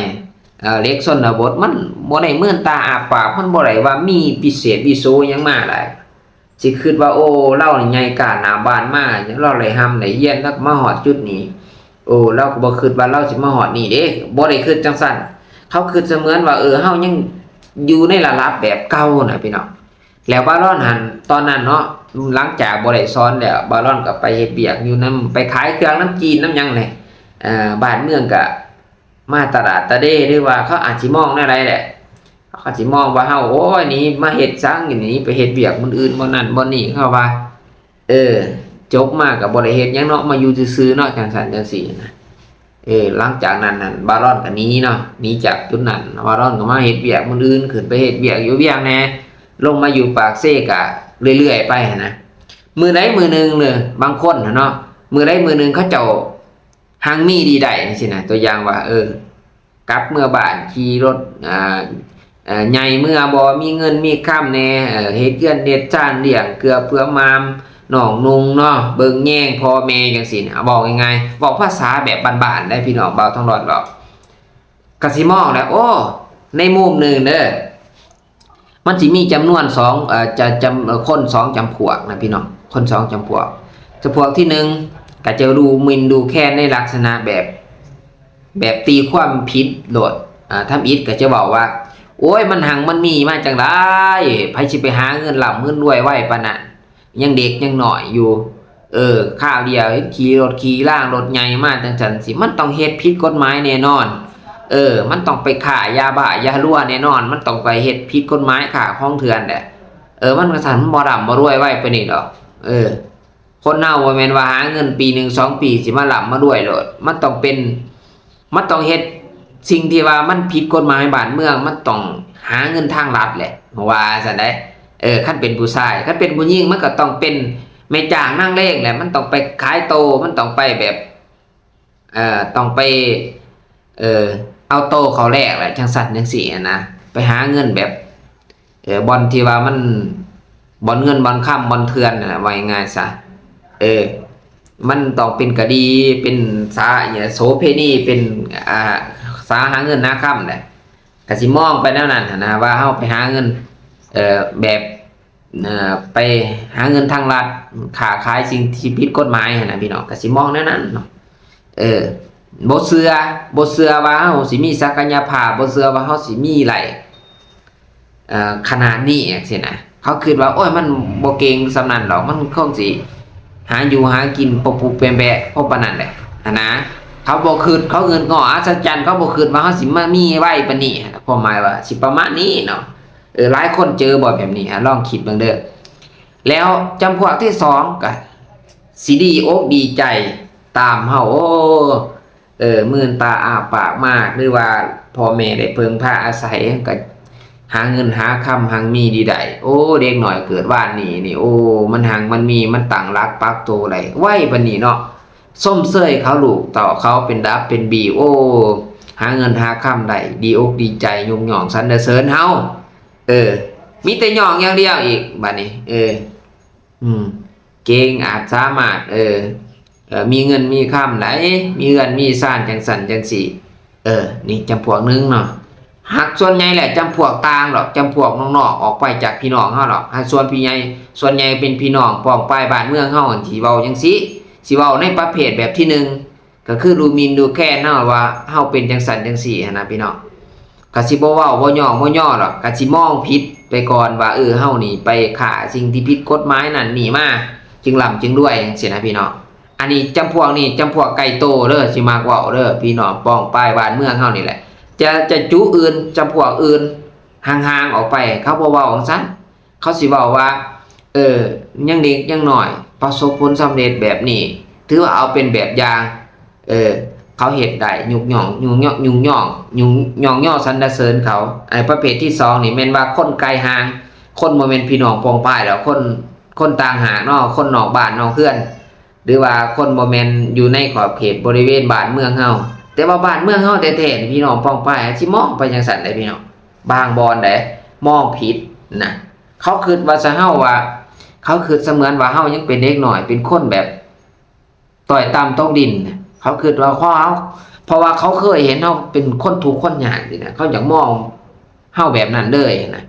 ເອີ ເດັກຊົນນະບົດ ມັນບໍ່ໄດ້ເມີນຕາອ້າປາກ ມັນບໍ່ໄດ້ວ່າມີວິເສດວິໂສຫຍັງມາຫຼາຍ ຊິຄິດວ່າ ໂອ້ ລາວນີ້ໃຫຍ່ກ້າໜ້າບ້ານມາ ລາວໄດ້ຮ່ຳໄດ້ຮຽນ ລາວກໍມາຮອດຈຸດນີ້ ໂອ້ ລາວກໍບໍ່ຄິດວ່າລາວຊິມາຮອດນີ້ເດ້ ບໍ່ໄດ້ຄິດຈັ່ງຊັ້ນ. ເຂົາຄິດສະເໝືອນວ່າ ເອີ ເຮົາຍັງຢູ່ໃນລະດັບແບບເກົ່ານະ ພີ່ນ້ອງ. ແລ້ວບ່າວຫຼອນຫັ້ນ ຕອນນັ້ນເນາະ ຫຼັງຈາກບໍ່ໄດ້ສອນແລ້ວ ບ່າວຫຼອນກໍໄປເຮັດວຽກຢູ່ນຳ ໄປຂາຍເຄື່ອງນຳຈີນນຳຫຍັງແຫຼະ. ເອີ ບ້ານເມືອງກໍມາຕະຫຼາດຕະເດ ຫຼືວ່າເຂົາອາດຊິມອງແນວໃດແຫຼະ ເຂົາອາດຊິມອງວ່າເຮົາ ໂອ້ຍ ໜີມາເຮັດສັງ ໜີໄປເຮັດວຽກບ່ອນອື່ນ ບ່ອນນັ້ນບ່ອນນີ້ ເຂົາວ່າ ເອີ ຈົບມາກໍບໍ່ໄດ້ເຮັດຫຍັງເນາະ ມາຢູ່ຊື່ໆເນາະ ຈັ່ງຊັ້ນຈັ່ງຊີ້ນະ. ເອີ ຫຼັງຈາກນັ້ນນັ້ນ ບ່າວຫຼອນກໍໜີເນາະ ໜີຈາກຈຸດນັ້ນ ບ່າວຫຼອນກໍມາເຮັດວຽກບ່ອນອື່ນ ຂຶ້ນໄປເຮັດວຽກຢູ່ວຽງແດ່ ລົງມາຢູ່ປາກເຊກໍເລື້ອຍໆໄປຫັ້ນນະ. ມື້ໃດມື້ໜຶ່ງເດີ ບາງຄົນຫັ້ນເນາະ ມື້ໃດມື້ໜຶ່ງເຂົາເຈົ້າຮັ່ງມີດີໄດ້ຈັ່ງຊີ້ນະ ຕົວຢ່າງວ່າ ເອີ ກັບເມືອບ້ານ ຂີ່ລົດ ອ່າ ເອີ ໃຫຍ່ເມືອບໍ່ ມີເງິນມີຄຳແດ່ ເອີ ເຮັດເຮືອນເຮັດຊານ ລ້ຽງເກືອເຜືອມາມນ້ອງນຸ່ງເນາະ ເບິ່ງແຍງພໍ່ແມ່ຈັ່ງຊີ້ນະ. ເວົ້າງ່າຍໆ ເວົ້າພາສາແບບບ້ານໆໄດ໋ ພີ່ນ້ອງ ບ່າວທອງຫຼອນເວົ້າ ກະຊິມອງແລ້ວ ໂອ້ ໃນມຸມໜຶ່ງເດີ ມັນຊິມີຈຳນວນສອງ ເອີ ຈະ ຈຳ ເອີ ຄົນສອງຈຳພວກນະ ພີ່ນ້ອງ ຄົນສອງຈຳພວກ. ຈຳພວກທີໜຶ່ງ ກະຈະດູໝິ່ນດູແຄນໃນລັກສະນະແບບ ແບບຕີຄວາມຜິດໂລດ. ອ່າ ທຳອິດກໍຈະເວົ້າວ່າ ໂອ້ຍ ມັນຮັ່ງມັນມີມາຈັ່ງໃດ ໃຜຊິໄປຫາເງິນລ່ຳເງິນລວຍໄວປານນັ້ນ ຍັງເດັກຍັງນ້ອຍຢູ່. ເອີ ຄາວດຽວຂີ່ລົດຂີ່ລາງລົດໃຫຍ່ມາຈັ່ງຊັ້ນຊີ້ ມັນຕ້ອງເຮັດຜິດກົດໝາຍແນ່ນອນ. ເອີ ມັນຕ້ອງໄປຄ້າຢາບ້າຢາລວແນ່ນອນ ມັນຕ້ອງໄປເຮັດຜິດກົດໝາຍ ຄ້າຂອງເຖື່ອນແຫຼະ. ເອີ ມັນຈັ່ງຊັ້ນ ມັນບໍ່ລ່ຳບໍ່ລວຍໄວປານນີ້ດອກ. ເອີ ຄົນເຮົາບໍ່ແມ່ນວ່າຫາເງິນປີໜຶ່ງສອງປີຊິມາລ່ຳມາລວຍໂລດ ມັນຕ້ອງເປັນ ມັນຕ້ອງເຮັດສິ່ງທີ່ວ່າມັນຜິດກົດໝາຍບ້ານເມືອງ ມັນຕ້ອງຫາເງິນທາງລັດແຫຼະ ວ່າຊັ້ນໃດ໋. ເອີ ຄັນເປັນຜູ້ຊາຍ ຄັນເປັນຜູ້ຍິງ ມັນກໍຕ້ອງເປັນແມ່ຈ້າງນາງເລງແຫຼະ ມັນຕ້ອງໄປຂາຍໂຕ ມັນຕ້ອງໄປແບບ ເອີ ຕ້ອງໄປ ເອີ ເອົາໂຕເຂົ້າແລກແຫຼະ ຈັ່ງຊັ້ນຈັ່ງຊີ້ຫັ້ນນະ ໄປຫາເງິນແບບ ເອີ ບ່ອນທີ່ວ່າມັນ ບ່ອນເງິນບ່ອນຄຳ ບ່ອນເຖື່ອນຫັ້ນນະ ເວົ້າງ່າຍໆຊະ. ເອີ ມັນຕ້ອງເປັນກະດີ ເປັນສາ ອີຫຍັງ ໂສເພນີ ເປັນ ອ່າ ສາຫາເງິນຫາຄຳແຫຼະ ກະຊິມອງໄປແນວນັ້ນຫັ້ນນະ ວ່າເຮົາໄປຫາເງິນ ເອີ ແບບ ເອີ ໄປຫາເງິນທາງລັດ ຄ້າຂາຍສິ່ງທີ່ຜິດກົດໝາຍຫັ້ນນະພີ່ນ້ອງ ກໍຊິມອງແນວນັ້ນເນາະ. ເອີ ບໍ່ເຊື່ອ ບໍ່ເຊື່ອວ່າເຮົາຊິມີສັກກະຍະພາບ ບໍ່ເຊື່ອວ່າເຮົາຊິມີໄດ້ ເອີ ຂະໜາດນີ້ຈັ່ງຊີ້ນະ. ເຂົາຄິດວ່າ ໂອ້ຍ ມັນບໍ່ເກັ່ງສ່ຳນັ້ນດອກ ມັນຄົງຊິຫາຢູ່ຫາກິນປົກໆແປະໆ ພໍປານນັ້ນແຫຼະຫັ້ນນະ. ເຂົາບໍ່ຄິດ ເຂົາເງິນງໍອັດສະຈັນ ເຂົາບໍ່ຄິດວ່າເຮົາຊິມາມີໄວປານນີ້ ຄວາມໝາຍວ່າຊິປະມານນີ້ເນາະ. ເອີ ຫຼາຍຄົນເຈີບໍ່ແບບນີ້ ອາ ລອງຄິດເບິ່ງເດີ. ແລ້ວຈຳພວກທີສອງກໍຊິດີອົກດີໃຈຕາມເຮົາ ໂອ້ ເອີ ມື່ນຕາອ້າປາກມາກ ຫຼືວ່າພໍ່ແມ່ໄດ້ເພິ່ງພາອາໄສ ກໍຫາເງິນຫາຄຳຮັ່ງມີດີໄດ້. ໂອ້ ເດັກນ້ອຍເກີດວານນີ້ນີ້ ໂອ້ ມັນຮັ່ງມັນມີ ມັນຕັ້ງຫຼັກປັກໂຕໄດ້ໄວປານນີ້ເນາະ. ຊົມເຊີຍເຂົາ ລູກເຕົ້າເຂົາເປັນດັບເປັນດີ ໂອ້ ຫາເງິນຫາຄຳໄດ້ ດີອົກດີໃຈ ຍົກຍ້ອງສັນລະເສີນເຮົາ. ເອີ ມີແຕ່ຍ້ອງຢ່າງດຽວອີກບາດນີ້ ເອີ ອືມ ເກັ່ງ ອາດສາມາດ ເອີ ເອີ ມີເງິນມີຄຳໄດ້ ມີເຮືອນມີຊານຈັ່ງຊັ້ນຈັ່ງຊີ້. ເອີ ນີ້ຈຳພວກໜຶ່ງເນາະ. ຫາກສ່ວນໃຫຍ່ແຫຼະ ຈຳພວກຕ່າງດອກ ຈຳພວກນອກໆ ອອກໄປຈາກພີ່ນ້ອງເຮົາດອກ. ຫາກສ່ວນພີ່ໃຫຍ່ ສ່ວນໃຫຍ່ເປັນພີ່ນ້ອງປ້ອງປາຍບ້ານເມືອງເຮົາ ທີ່ເວົ້າຈັ່ງຊີ້ ຊິເວົ້າໃນປະເພດແບບທີໜຶ່ງ ກໍຄືດູໝິ່ນດູແຄນເຮົາວ່າເຮົາເປັນຈັ່ງຊັ້ນຈັ່ງຊີ້ຫັ້ນນະພີ່ນ້ອງ. ກໍຊິບໍ່ເວົ້າ ບໍ່ຍ້ອງບໍ່ຍໍດອກ ກໍຊິມອງຜິດໄປກ່ອນວ່າ ເອີ ເຮົານີ້ໄປຄ້າສິ່ງທີ່ຜິດກົດໝາຍນັ້ນນີ້ມາ ຈຶ່ງລ່ຳຈຶ່ງລວຍ ຈັ່ງຊີ້ນະພີ່ນ້ອງ. ອັນນີ້ຈຳພວກນີ້ ຈຳພວກໄກ່ໂຕເດີ ຊິມັກເວົ້າເດີ ພີ່ນ້ອງປ້ອງປາຍບ້ານເມືອງເຮົານີ້ແຫຼະ. ຈະ ຈະຈຸອື່ນ ຈຳພວກອື່ນຫ່າງໆອອກໄປ ເຂົາບໍ່ເວົ້າຈັ່ງຊັ້ນ. ເຂົາຊິເວົ້າວ່າ ເອີ ຍັງເດັກຍັງນ້ອຍ ປະສົບຜົນສຳເລັດແບບນີ້ ຖືວ່າເອົາເປັນແບບຢ່າງ. ເອີ ເຂົາເຮັດໄດ້ ຍົກຍ້ອງ ຍົກຍ້ອງ ຍົກຍ້ອງ ຍົກຍ້ອງຍໍສັນລະເສີນເຂົາ. ໄອ້ປະເພດທີສອງນີ້ແມ່ນວ່າຄົນໄກຫ່າງ ຄົນບໍ່ແມ່ນພີ່ນ້ອງປ້ອງປາຍດອກ ຄົນ ຄົນຕ່າງຫາກເນາະ ຄົນນອກບ້ານນອກເຮືອນ ຫຼືວ່າຄົນບໍ່ແມ່ນຢູ່ໃນຂອບເຂດບໍລິເວນບ້ານເມືອງເຮົາ. ແຕ່ວ່າບ້ານເມືອງເຮົາແທ້ໆນີ້ ພີ່ນ້ອງປ້ອງປາຍຊິມອງໄປຈັ່ງຊັ້ນເດ້ພີ່ນ້ອງ. ບາງບ່ອນເດ້ ມອງຜິດນະ. ເຂົາຄິດວ່າຊະເຮົາວ່າ ເຂົາຄິດສະເໝືອນວ່າເຮົາຍັງເປັນເດັກນ້ອຍ ເປັນຄົນແບບຕ້ອຍຕ່ຳຕົກດິນ. ເຂົາຄິດວ່າເຂົາ ເຮົາ ເພາະວ່າເຂົາເຄີຍເຫັນເຮົາເປັນຄົນທຸກຄົນຍາກນີ້ນະ ເຂົາຢາກມອງເຮົາແບບນັ້ນເລີຍນະ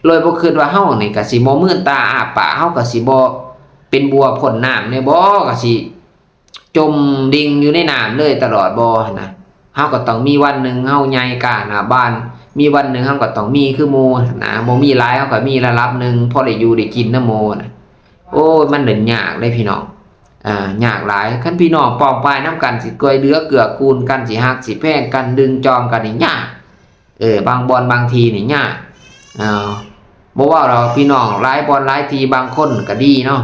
ໂດຍບໍ່ຄິດວ່າເຮົານີ້ກໍຊິບໍ່ມືນຕາອ້າປາກ ເຮົາກໍຊິບໍ່ເປັນບົວພົ້ນນ້ຳແດ່ບໍ ກໍຊິ ຈົມດິ່ງຢູ່ໃນນ້ຳເລີຍຕະຫຼອດບໍ່ຫັ້ນນະ. ເຮົາກໍຕ້ອງມີວັນໜຶ່ງເຮົາໃຫຍ່ກ້າໜ້າບ້ານ ມີວັນໜຶ່ງເຮົາກໍຕ້ອງມີຄືໝູ່ຫັ້ນນະ. ບໍ່ມີຫຼາຍ ເຮົາກໍມີລະດັບໜຶ່ງ ພໍໄດ້ຢູ່ໄດ້ກິນນຳໝູ່ນະ. ໂອ້ຍ ມັນເລີຍຍາກເດ້ພີ່ນ້ອງ ອາ ຍາກຫຼາຍ. ຄັນພີ່ນ້ອງປ້ອງປາຍນຳກັນ ຊິຊ່ວຍເຫຼືອເກື້ອກູນກັນ ຊິຮັກຊິແພງກັນ ດຶງຈອງກັນນີ້ຍາກ. ເອີ ບາງບ່ອນບາງທີນີ້ຍາກ ເອີ ບໍ່ເວົ້າດອກພີ່ນ້ອງ ຫຼາຍບ່ອນຫຼາຍທີ່ ບາງຄົນກໍດີເນາະ.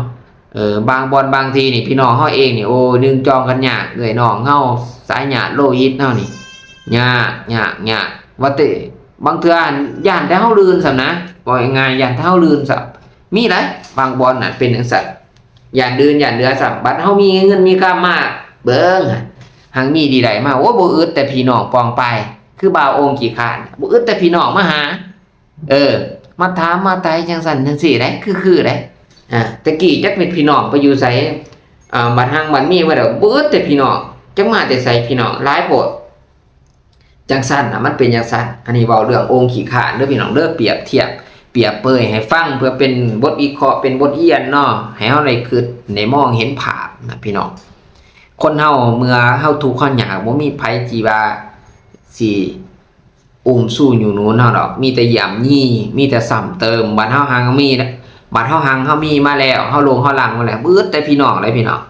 ເອີ ບາງບ່ອນບາງທີ່ນີ້ ພີ່ນ້ອງເຮົາເອງນີ້ ໂອ້ ດຶງຈອງກັນຍາກ ເອື້ອຍນ້ອງເຮົາ ສາຍຍາດໂລຫິດເຮົານີ້ ຍາກ ຍາກ ຍາກ. ວ່າແຕ່ບາງເທື່ອຫັ້ນ ຢ້ານແຕ່ເຮົາລື່ນຊ້ຳນະ ເວົ້າງ່າຍໆ ຢ້ານແຕ່ເຮົາລື່ນຊ້ຳ. ມີໄດ໋ ບາງບ່ອນນະເປັນຈັ່ງຊັ້ນ ຢ້ານດື່ມຢ້ານເຫຼືອຊ້ຳ. ບັດເຮົາມີເງິນມີຄຳມາ ເບິ່ງຫັ້ນ ຮັ່ງມີດີໄດ້ມາ ໂອ້ ບໍ່ອຶດແຕ່ພີ່ນ້ອງປ້ອງປາຍ ຄືບ່າວໂອ່ງຂີ້ຄ້ານ ບໍ່ອຶດແຕ່ພີ່ນ້ອງມາຫາ ເອີ ມາຖາມມາໄຖ່ຈັ່ງຊັ້ນຈັ່ງຊີ້ໄດ໋ ຄືໆໄດ໋. ອາ ແຕ່ກີ້ຈັກແມ່ນພີ່ນ້ອງໄປຢູ່ໃສ ອາ ບັດຮັ່ງບັດມີມາແລ້ວ ບໍ່ອຶດແຕ່ພີ່ນ້ອງ ຈັກມາແຕ່ໃສ ພີ່ນ້ອງຫຼາຍໂພດ. ຈັ່ງຊັ້ນນະ ມັນເປັນຈັ່ງຊັ້ນ. ອັນນີ້ເວົ້າເລື່ອງໂອ່ງຂີ້ຄ້ານເດີພີ່ນ້ອງເດີ ປຽບທຽບ ປຽບເປີຍໃຫ້ຟັງ ເພື່ອເປັນບົດວິເຄາະ ເປັນບົດຮຽນເນາະ ໃຫ້ເຮົາໄດ້ຄິດໄດ້ມອງເຫັນພາບນະພີ່ນ້ອງ. ຄົນເຮົາເມື່ອເຮົາທຸກເຮົາຍາກ ບໍ່ມີໃຜທີ່ວ່າຊິອຸ້ມຊູຍູ້ໜູນເຮົາດອກ ມີແຕ່ຢ້ຳຢີ ມີແຕ່ຊ້ຳເຕີມ. ບາດເຮົາຮັ່ງມີ ບາດເຮົາຮັ່ງເຮົາມີມາແລ້ວ ເຮົາໂລ່ງເຮົາຫຼັ່ງມາແລ້ວ ບໍ່ອຶດແຕ່ພີ່ນ້ອງເດ້ພີ່ນ້ອງ.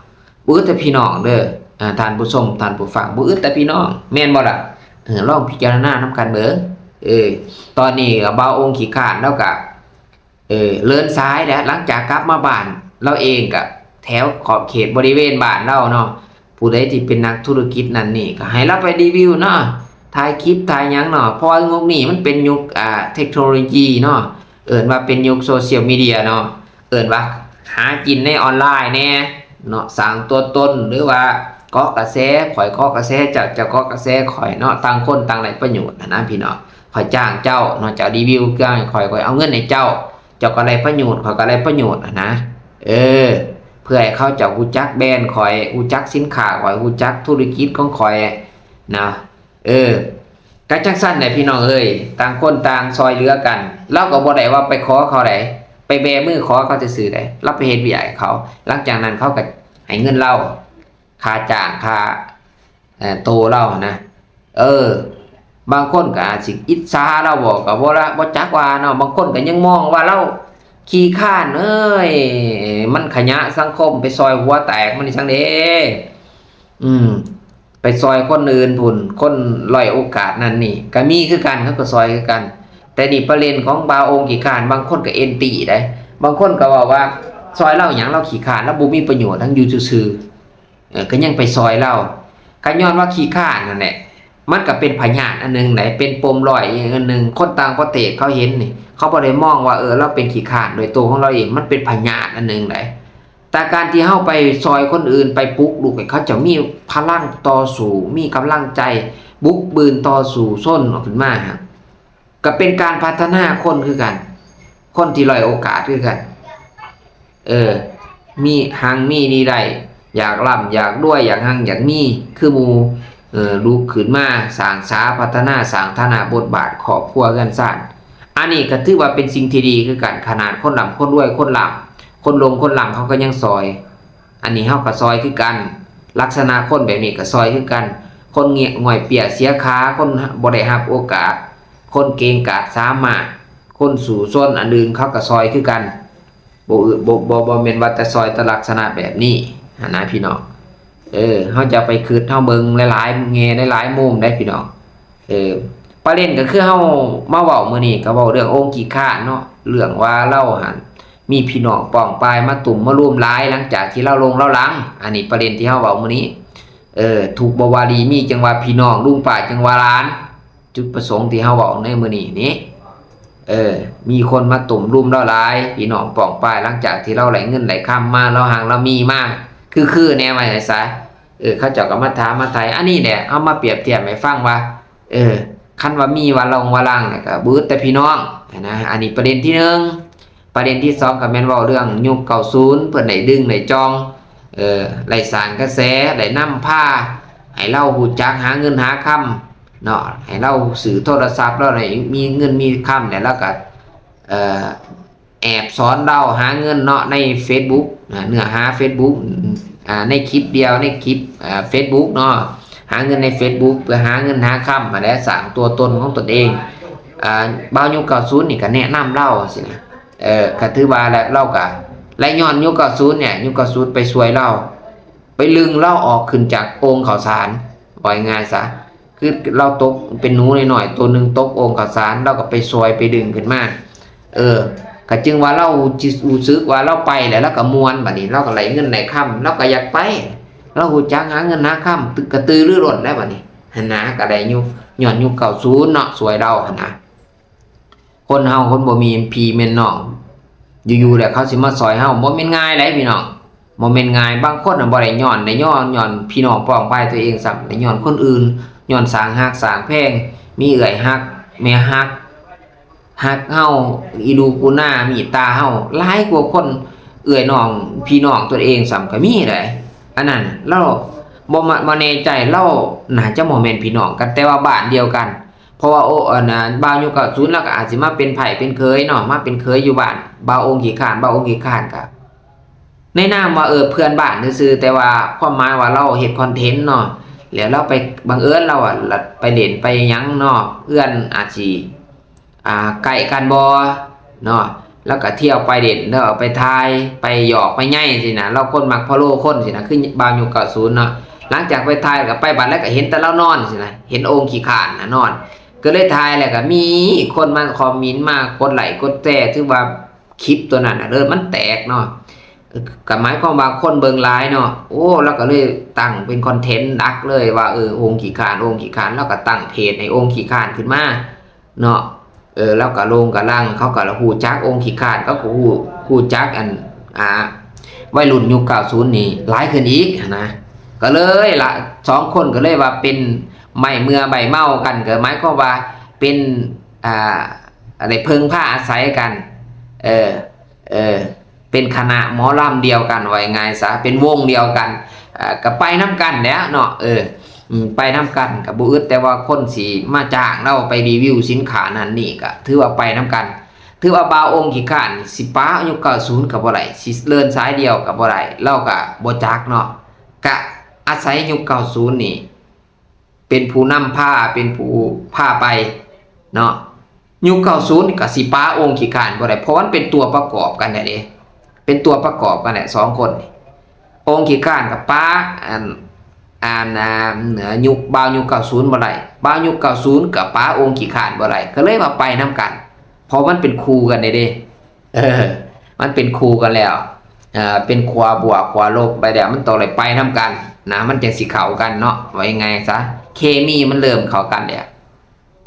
ບໍ່ອຶດແຕ່ພີ່ນ້ອງເດີ ອາ ທ່ານຜູ້ຊົມ ທ່ານຜູ້ຟັງ ບໍ່ອຶດແຕ່ພີ່ນ້ອງ ແມ່ນບໍ່ລະ? ເອີ ລອງພິຈາລະນານຳກັນເບິ່ງ. ເອີ ຕອນນີ້ບ່າວໂອ່ງຂີ້ຄ້ານລາວກະ ເອີ ເລີນສາຍແລ້ວ ຫຼັງຈາກກັບມາບ້ານລາວເອງກະ ແຖວຂອບເຂດບໍລິເວນບ້ານລາວເນາະ ຜູ້ໃດທີ່ເປັນນັກທຸລະກິດນັ້ນນີ້ ກະໃຫ້ລາວໄປຣີວິວເນາະ ຖ່າຍຄລິບຖ່າຍຫຍັງເນາະ ເພາະວ່າຍຸກນີ້ມັນເປັນຍຸກ ອາ ເທັກໂນໂລຢີເນາະ ເອີ້ນວ່າເປັນຍຸກໂຊຊຽວມີເດຍເນາະ ເອີ້ນວ່າຫາກິນໃນອອນລາຍແດ່ເນາະ ສ້າງຕົວຕົນ ຫຼືວ່າເກາະກະແສ ຂ້ອຍເກາະກະແສເຈົ້າ ເຈົ້າເກາະກະແສຂ້ອຍເນາະ ຕ່າງຄົນຕ່າງໄດ້ປະໂຫຍດຫັ້ນນະພີ່ນ້ອງ. ຂ້ອຍຈ້າງເຈົ້າເນາະ ເຈົ້າຣີວິວເຄື່ອງໃຫ້ຂ້ອຍ ຂ້ອຍເອົາເງິນໃຫ້ເຈົ້າ ເຈົ້າກໍໄດ້ປະໂຫຍດ ຂ້ອຍກໍໄດ້ປະໂຫຍດຫັ້ນນະ. ເອີ ເພື່ອໃຫ້ເຂົາເຈົ້າຮູ້ຈັກແບຣນຂ້ອຍ ຮູ້ຈັກສິນຄ້າຂ້ອຍ ຮູ້ຈັກທຸລະກິດຂອງຂ້ອຍນະ. ເອີ ກະຈັ່ງຊັ້ນແຫຼະພີ່ນ້ອງເອີຍ ຕ່າງຄົນຕ່າງຊ່ອຍເຫຼືອກັນ ລາວກໍບໍ່ໄດ້ວ່າໄປຂໍເຂົາໃດ ໄປແບມືຂໍເຂົາຊື່ໆໃດ໋ ລາວໄປເຮັດວຽກໃຫ້ເຂົາ ຫຼັງຈາກນັ້ນເຂົາກໍໃຫ້ເງິນລາວ ຄ່າຈ້າງ ຄ່າ ເອີ ໂຕລາວຫັ້ນນະ. ເອີ ບາງຄົນກໍອາດຊິອິດສາລາວບໍ ກໍບໍ່ລະ ບໍ່ຈັກວ່າເນາະ. ບາງຄົນກໍຍັງມອງວ່າລາວຂີ້ຄ້ານ ເອີຍ ມັນຂະຫຍະສັງຄົມ ໄປຊ່ອຍຫົວແຕກມັນນີ້ສັງເດ ອືມ ໄປຊ່ອຍຄົນອື່ນພຸ້ນ ຄົນດ້ອຍໂອກາດນັ້ນນີ້ ກໍມີຄືກັນ ເຂົາກໍຊ່ອຍຄືກັນ. ແຕ່ນີ້ປະເດັນຂອງບ່າວອົງຂີ້ຄ້ານ ບາງຄົນກໍແອນຕີໄດ໋ ບາງຄົນກໍເວົ້າວ່າ ຊ່ອຍລາວຫຍັງ ລາວຂີ້ຄ້ານ ລາວບໍ່ມີປະໂຫຍດ ທັງຢູ່ຊື່ໆ ເອີ ກໍຍັງໄປຊ່ອຍລາວ ກໍຍ້ອນວ່າຂີ້ຄ້ານນັ້ນແຫຼະ. ມັນກໍເປັນພະຍາດອັນໜຶ່ງໃດ໋ ເປັນປົມດ້ອຍອີກອັນໜຶ່ງ. ຄົນຕ່າງປະເທດເຂົາເຫັນນີ້ ເຂົາບໍ່ໄດ້ມອງວ່າ ເອີ ລາວເປັນຂີ້ຄ້ານໂດຍຕົວຂອງລາວເອງ ມັນເປັນພະຍາດອັນໜຶ່ງໃດ໋. ແຕ່ການທີ່ເຮົາໄປຊ່ອຍຄົນອື່ນ ໄປປຸກລຸກໃຫ້ເຂົາເຈົ້າມີພະລັງຕໍ່ສູ້ ມີກຳລັງໃຈ ບຸກບືນຕໍ່ສູ້ຊົນອອກຂຶ້ນມາຫັ້ນ ກໍເປັນການພັດທະນາຄົນຄືກັນ ຄົນທີ່ດ້ອຍໂອກາດຄືກັນ ເອີ ມີຮັ່ງມີນີໄດ້ ຢາກລ່ຳຢາກລວຍ ຢາກຮັ່ງຢາກມີຄືໝູ່ ເອີ ລຸກຂຶ້ນມາສ້າງສາ ພັດທະນາ ສ້າງຖານະບົດບາດຄອບຄົວເຮືອນຊານ. ອັນນີ້ກໍຖືວ່າເປັນສິ່ງທີ່ດີຄືກັນ ຂະໜາດຄົນລ່ຳຄົນລວຍ ຄົນລ່ຳ ຄົນຫຼົງຄົນລ່ຳ ເຂົາກໍຍັງຊ່ອຍ. ອັນນີ້ເຮົາກໍຊ່ອຍຄືກັນ ລັກສະນະຄົນແບບນີ້ກໍຊ່ອຍຄືກັນ. ຄົນງຽບງ່ອຍເປ້ຍເສຍຂາ ຄົນບໍ່ໄດ້ຮັບໂອກາດ ຄົນເກ່ງກາດສາມາດ ຄົນສູ້ຊົນອັນອື່ນ ເຂົາກໍຊ່ອຍຄືກັນ. ບໍ່ ບໍ່ ບໍ່ ບໍ່ແມ່ນວ່າແຕ່ຊ່ອຍແຕ່ລັກສະນະແບບນີ້ຫັ້ນນະພີ່ນ້ອງ. ເອີ ເຮົາຈະໄປຄິດ ເຮົາເບິ່ງຫຼາຍໆແງ່ ຫຼາຍໆມຸມໄດ໋ພີ່ນ້ອງ. ເອີ ປະເດັນກໍຄືເຮົາມາເວົ້າມື້ນີ້ ກໍເວົ້າເລື່ອງອົງຂີ້ຄ້ານເນາະ ເລື່ອງວ່າລາວຫັ້ນມີພີ່ນ້ອງປ້ອງປາຍມາຕຸ້ມມາລຸມຫຼາຍ ຫຼັງຈາກທີ່ລາວລົງລາວຫຼັງ. ອັນນີ້ປະເດັນທີ່ເຮົາເວົ້າມື້ນີ້ ເອີ ທຸກບໍ່ວ່າດີມີ ຈັ່ງວ່າພີ່ນ້ອງ ລຸງປ້າຈັ່ງວ່າຫຼານ. ຈຸດປະສົງທີ່ເຮົາເວົ້າໃນມື້ນີ້ນີ້ ເອີ ມີຄົນມາຕຸ້ມລຸມລາວຫຼາຍ ພີ່ນ້ອງປ້ອງປາຍ ຫຼັງຈາກທີ່ລາວໄດ້ເງິນໄດ້ຄຳມາ ລາວຮັ່ງລາວມີມາ ຄືໆແນວວ່າຊັ້ນຊະ. ເອີ ເຂົາເຈົ້າກໍມາຖາມມາໄຖ່. ອັນນີ້ແຫຼະ ເອົາມາປຽບທຽບໃຫ້ຟັງວ່າ ເອີ ຄັນວ່າມີວາລົງວາລັງນີ້ ກໍບໍ່ອຶດແຕ່ພີ່ນ້ອງຫັ້ນນະ. ອັນນີ້ປະເດັນທີໜຶ່ງ. ປະເດັນທີສອງ ກໍແມ່ນເວົ້າເລື່ອງຍຸກເກົ້າສິບ ເພິ່ນໄດ້ດຶງໄດ້ຈ່ອງ ເອີ ໄດ້ສ້າງກະແສ ໄດ້ນຳພາໃຫ້ລາວຮູ້ຈັກຫາເງິນຫາຄຳເນາະ ໃຫ້ລາວຊື້ໂທລະສັບ ລາວໄດ້ມີເງິນມີຄຳ ແລ້ວລາວກໍ ເອີ ແອບສອນລາວຫາເງິນເນາະ ໃນເຟສບຸກ ເນື້ອຫາເຟສບຸກ ອາ ໃນຄລິບດຽວ ໃນຄລິບ ອາ ເຟສບຸກເນາະ ຫາເງິນໃນເຟສບຸກ ເພື່ອຫາເງິນຫາຄຳຫັ້ນແຫຼະ ສ້າງຕົວຕົນຂອງຕົນເອງ. ອາ ບ່າວຍຸກເກົ້າສິບນີ້ກໍແນະນຳລາວຊີ້ນະ. ເອີ ກໍຖືວ່າແຫຼະ ລາວກໍ ແລະ ຍ້ອນຍຸກເກົ້າສິບນີ້ ຍຸກເກົ້າສິບໄປຊ່ວຍລາວ ໄປດຶງລາວອອກຂຶ້ນຈາກໂອ່ງເຂົ້າສານ ເວົ້າງ່າຍໆຊະ ຄືລາວຕົກເປັນໜູນ້ອຍໆ ໂຕໜຶ່ງຕົກໂອ່ງເຂົ້າສານ ລາວກໍໄປຊ່ວຍໄປດຶງຂຶ້ນມາ. ເອີ ກໍຈຶ່ງວ່າລາວຮູ້ສຶກວ່າລາວໄປແລ້ວ ລາວກໍມ່ວນ ບາດນີ້ລາວກໍໄດ້ເງິນໄດ້ຄຳ ລາວກໍຢາກໄປ ລາວຮູ້ຈັກຫາເງິນຫາຄຳ ກະຕືລືລົ້ນແລ້ວບາດນີ້ ຫັ້ນນະ. ກໍໄດ້ຍຸກ ຍ້ອນຍຸກເກົ້າສິບເນາະ ຊ່ວຍລາວຫັ້ນນະ. ຄົນເຮົາຄົນບໍ່ມີພີ່ແມ່ນນ້ອງ ຢູ່ໆແລ້ວເຂົາຊິມາຊ່ອຍເຮົາ ບໍ່ແມ່ນງ່າຍໃດ໋ພີ່ນ້ອງ ບໍ່ແມ່ນງ່າຍ. ບາງຄົນນະບໍ່ໄດ້ຍ້ອນ ໄດ້ຍ້ອນ ຍ້ອນພີ່ນ້ອງປ້ອງປາຍຕົວເອງຊ້ຳ ໄດ້ຍ້ອນຄົນອື່ນ ຍ້ອນສ້າງຮັກສ້າງແພງ ມີເອື້ອຍຮັກ ແມ່ຮັກ ຮັກເຮົາ ອີລູກອູນາ ເມດຕາເຮົາ ຫຼາຍກວ່າຄົນ ເອື້ອຍນ້ອງ ພີ່ນ້ອງຕົນເອງຊ້ຳກໍມີໃດ໋. ອັນນັ້ນລາວບໍ່ ບໍ່ແນ່ໃຈ ລາວໜ້າຈະບໍ່ແມ່ນພີ່ນ້ອງກັນ ແຕ່ວ່າບ້ານດຽວກັນ. ເພາະວ່າ ໂອ ອັນນ່າ ບ່າວຍຸກເກົ້າສິບ ລາວກໍອາດຊິມາເປັນໃພ້ເປັນເຂີຍເນາະ ມາເປັນເຂີຍຢູ່ບ້ານບ່າວອົງຂີ້ຄ້ານ. ບ່າວອົງຂີ້ຄ້ານກໍໃນນາມວ່າ ເອີ ເພື່ອນບ້ານຊື່ໆ ແຕ່ວ່າຄວາມໝາຍວ່າລາວເຮັດຄອນເທັນເນາະ ແລ້ວລາວໄປ ບັງເອີນລາວອະ ໄປຫຼິ້ນໄປຫຍັງເນາະ ເຮືອນອາດຊິ ອ່າ ໃກ້ກັນບໍ່ເນາະ ລາວກໍທ່ຽວໄປຫຼິ້ນ ແລ້ວເອົາໄປຖ່າຍ ໄປຫຍອກໄປໃຍຊີ້ນະ. ລາວຄົນມັກຟອລໂລຄົນຊີ້ນະ ຄືບ່າວຍຸກເກົ້າສິບເນາະ. ຫຼັງຈາກໄປຖ່າຍ ແລ້ວກໍໄປບັດ ແລ້ວກໍເຫັນແຕ່ລາວນອນຊີ້ນະ ເຫັນອົງຂີ້ຄ້ານນະນອນ ກໍເລີຍຖ່າຍ ແລ້ວກໍມີຄົນມາຄອມເມັນ ມາກົດໄລ້ກົດແຊ ຖືວ່າຄລິບຕົວນັ້ນນະເລີ ມັນແຕກເນາະ. ກໍໝາຍຄວາມວ່າຄົນເບິ່ງຫຼາຍເນາະ. ໂອ້ ລາວກໍເລີຍຕັ້ງເປັນຄອນເທັນຫຼັກເລີຍວ່າ ເອີ ອົງຂີ້ຄ້ານ ອົງຂີ້ຄ້ານ. ລາວກໍຕັ້ງເພຈໃຫ້ອົງຂີ້ຄ້ານຂຶ້ນມາ ເນາະ. ເອີ ລາວກະລົງກະລັງ ເຂົາກະຮູ້ຈັກອົງຂີ້ຄ້ານ ເຂົາກະຮູ້ ຮູ້ຈັກອັນ ອ່າ ໄວລຸ້ນຍຸກເກົ້າສິບນີ້ຫຼາຍຂຶ້ນອີກຫັ້ນນະ. ກະເລີຍລະ ສອງຄົນກະເລີຍວ່າເປັນໄມ້ເມື່ອໄມ້ເມົາກັນ ກະໝາຍຄວາມວ່າເປັນ ອ່າ ໄດ້ເພິ່ງພາອາໄສກັນ ເອີ ເອີ ເປັນຄະນະໝໍລຳດຽວກັນ ເວົ້າງ່າຍໆຊະ ເປັນວົງດຽວກັນ ເອີ ກະໄປນຳກັນແຫຼະເນາະ ເອີ ອືມ ໄປນຳກັນກະບໍ່ອຶດ ແຕ່ວ່າຄົນຊິມາຈ້າງລາວໄປຣີວິວສິນຄ້ານັ້ນນີ້ ກະຖືວ່າໄປນຳກັນ. ຖືວ່າບ່າວອົງຂີ້ຄ້ານນີ້ ຊິປະຍຸກເກົ້າສູນກໍບໍ່ໄດ້ ຊິເດີນສາຍດຽວກໍບໍ່ໄດ້ ລາວກໍບໍ່ຈັກເນາະ. ກະອາໄສຍຸກເກົ້າສູນນີ້ ເປັນຜູ້ນຳພາ ເປັນຜູ້ພາໄປເນາະ. ຍຸກເກົ້າສູນນີ້ກໍຊິປະອົງຂີ້ຄ້ານບໍ່ໄດ້ ເພາະມັນເປັນຕົວປະກອບກັນແຫຼະເດ້ ເປັນຕົວປະກອບກັນແຫຼະ ສອງຄົນນີ້. ອົງຂີ້ຄ້ານກໍປະອັນ ອັນ ອ່າ ຍຸກ ບ່າວຍຸກເກົ້າສູນບໍ່ໄດ້ ບ່າວຍຸກເກົ້າສູນກໍປະອົງຂີ້ຄ້ານບໍ່ໄດ້ ກໍເລີຍວ່າໄປນຳກັນ ເພາະມັນເປັນຄູ່ກັນເດ້ ເອີ ມັນເປັນຄູ່ກັນແລ້ວ ເອີ ເປັນຂົວບວກຂົວລົບໄປແລ້ວ ມັນຕ້ອງໄດ້ໄປນຳກັນນະ ມັນຈັ່ງຊິເຂົ້າກັນເນາະ. ເວົ້າງ່າຍໆຊະ ເຄມີມັນເລີ່ມເຂົ້າກັນແລ້ວ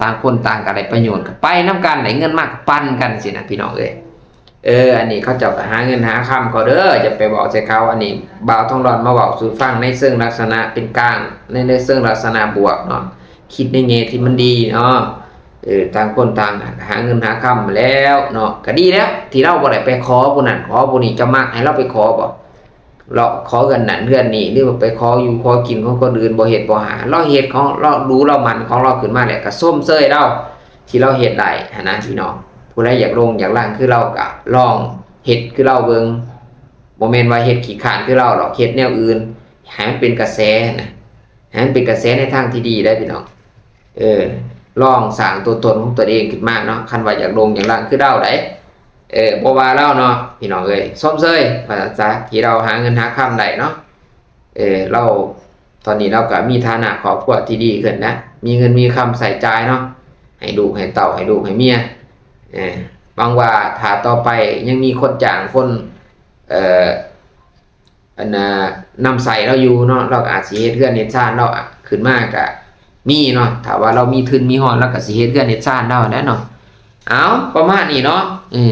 ຕ່າງຄົນຕ່າງກໍໄດ້ປະໂຫຍດ ກໍໄປນຳກັນ ໄດ້ເງິນມາກໍປັນກັນຊີ້ນະ ພີ່ນ້ອງເອີຍ. ເອີ ອັນນີ້ເຂົາເຈົ້າກໍຫາເງິນຫາຄຳເຂົາເດີ ຢ່າໄປເວົ້າໃສ່ເຂົາ. ອັນນີ້ບ່າວທອງຫຼອດມາເວົ້າສູ່ຟັງໃນເຊີງລັກສະນະເປັນກາງ ໃນ ໃນເຊີງລັກສະນະບວກເນາະ ຄິດໃນແງ່ທີ່ມັນດີເນາະ. ເອີ ຕ່າງຄົນຕ່າງຫາເງິນຫາຄຳແລ້ວເນາະ ກໍດີແລ້ວ ທີ່ລາວບໍ່ໄດ້ໄປຂໍຜູ້ນັ້ນຂໍຜູ້ນີ້. ເຈົ້າມັກໃຫ້ລາວໄປຂໍບໍ່? ເລາະຂໍເຮືອນນັ້ນເຮືອນນີ້ ຫຼືວ່າໄປຂໍຢູ່ຂໍກິນຂອງຄົນອື່ນ ບໍ່ເຮັດບໍ່ຫາ ລາວເຮັດຂອງລາວ ດູລາວໝັ່ນຂອງລາວຂຶ້ນມາແລ້ວ ກໍຊົມເຊີຍລາວທີ່ລາວເຮັດໄດ້ຫັ້ນນະພີ່ນ້ອງ. ຜູ້ໃດຢາກລົງຢາກລ່າງຄືລາວ ກໍລອງເຮັດຄືລາວເບິ່ງ ບໍ່ແມ່ນວ່າເຮັດຂີ້ຄ້ານຄືລາວດອກ ເຮັດແນວອື່ນໃຫ້ມັນເປັນກະແສຫັ້ນນະ ໃຫ້ມັນເປັນກະແສໃນທາງທີ່ດີໄດ໋ພີ່ນ້ອງ. ເອີ ລອງສ້າງຕົວຕົນຂອງຕົນເອງຂຶ້ນມາເນາະ ຄັນວ່າຢາກໂດ່ງຢາກດັງຄືລາວໃດ໋. ເອີ ບໍ່ວ່າລາວເນາະພີ່ນ້ອງເອີຍ ຊົມເຊີຍວ່າຊັ້ນຊະ ທີ່ລາວຫາເງິນຫາຄຳໄດ້ເນາະ. ເອີ ລາວ ຕອນນີ້ລາວກໍມີຖານະຄອບຄົວທີ່ດີຂຶ້ນນະ ມີເງິນມີຄຳໃຊ້ຈ່າຍເນາະ ໃຫ້ລູກໃຫ້ເຕົ້າ ໃຫ້ລູກໃຫ້ເມຍ. ເອີ ຫວັງວ່າຖ້າຕໍ່ໄປຍັງມີຄົນຈ້າງ ຄົນ ເອີ ອັນນ່າ ນຳໃຊ້ລາວຢູ່ເນາະ ລາວກໍອາດຊິເຮັດເຮືອນເຮັດຊານລາວຂຶ້ນມາກໍມີເນາະ. ຖ້າວ່າລາວມີທຶນມີຮອນ ລາວກໍຊິເຮັດເຮືອນເຮັດຊານລາວຫັ້ນແຫຼະເນາະ. ເອົາ ປະມານນີ້ເນາະ ອື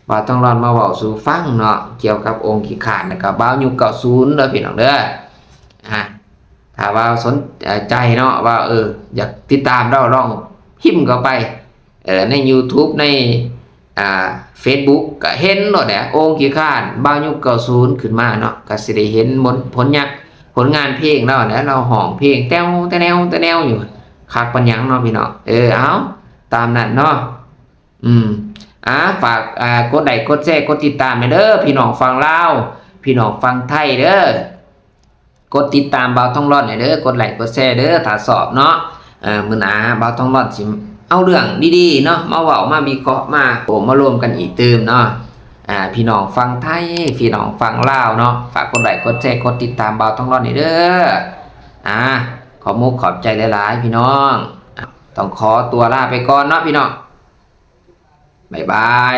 ບ່າວທອງຫຼອດມາເວົ້າສູ່ຟັງເນາະ ກ່ຽວກັບອົງຂີ້ຄ້ານ ແລ້ວກໍບ່າວຍຸກເກົ້າສູນເດີພີ່ນ້ອງເດີ. ອ່າ ຖ້າວ່າສົນ ເອີ ໃຈເນາະ ວ່າ ເອີ ຢາກຕິດຕາມລາວ ລອງພິມເຂົ້າໄປ ເອີ ໃນຢູທູບ ໃນ ອ່າ ເຟສບຸກ ກໍເຫັນໂລດແຫຼະ ໂອ່ງຂີ້ຄ້ານ ບ່າວຍຸກເກົ້າສູນ ຂຶ້ນມາເນາະ ກໍຊິໄດ້ເຫັນຜົນ ຜົນງານ ຜົນງານເພງລາວແຫຼະ ລາວຮ້ອງເພງແຕ່ວແຕ່ແນວແຕ່ແນວຢູ່ ຄັກປານຫຍັງເນາະພີ່ນ້ອງ. ເອີ ເອົາ ຕາມນັ້ນເນາະ ອືມ ອ່າ ຝາກ ອ່າ ກົດໄລກົດແຊ ກົດຕິດຕາມແດ່ເດີ ພີ່ນ້ອງຝັ່ງລາວ ພີ່ນ້ອງຝັ່ງໄທເດີ. ກົດຕິດຕາມບ່າວທອງຫຼອດແດ່ເດີ ກົດໄລກົດແຊເດີ ຖ້າຊອບເນາະ. ເອີ ມື້ໜ້າບ່າວທອງຫຼອດຊິເອົາເລື່ອງດີໆເນາະ ມາເວົ້າ ມາວິເຄາະ ມາໂອ້ມາລົມກັນອີກຕື່ມເນາະ. ອ່າ ພີ່ນ້ອງຝັ່ງໄທ ພີ່ນ້ອງຝັ່ງລາວເນາະ ຝາກກົດໄລກົດແຊ ກົດຕິດຕາມບ່າວທອງຫຼອດແດ່ເດີ. ອ່າ ຂອບມຸກຂອບໃຈຫຼາຍໆ ພີ່ນ້ອງ ຕ້ອງຂໍຕົວລາໄປກ່ອນເນາະ ພີ່ນ້ອງ ບາຍບາຍ.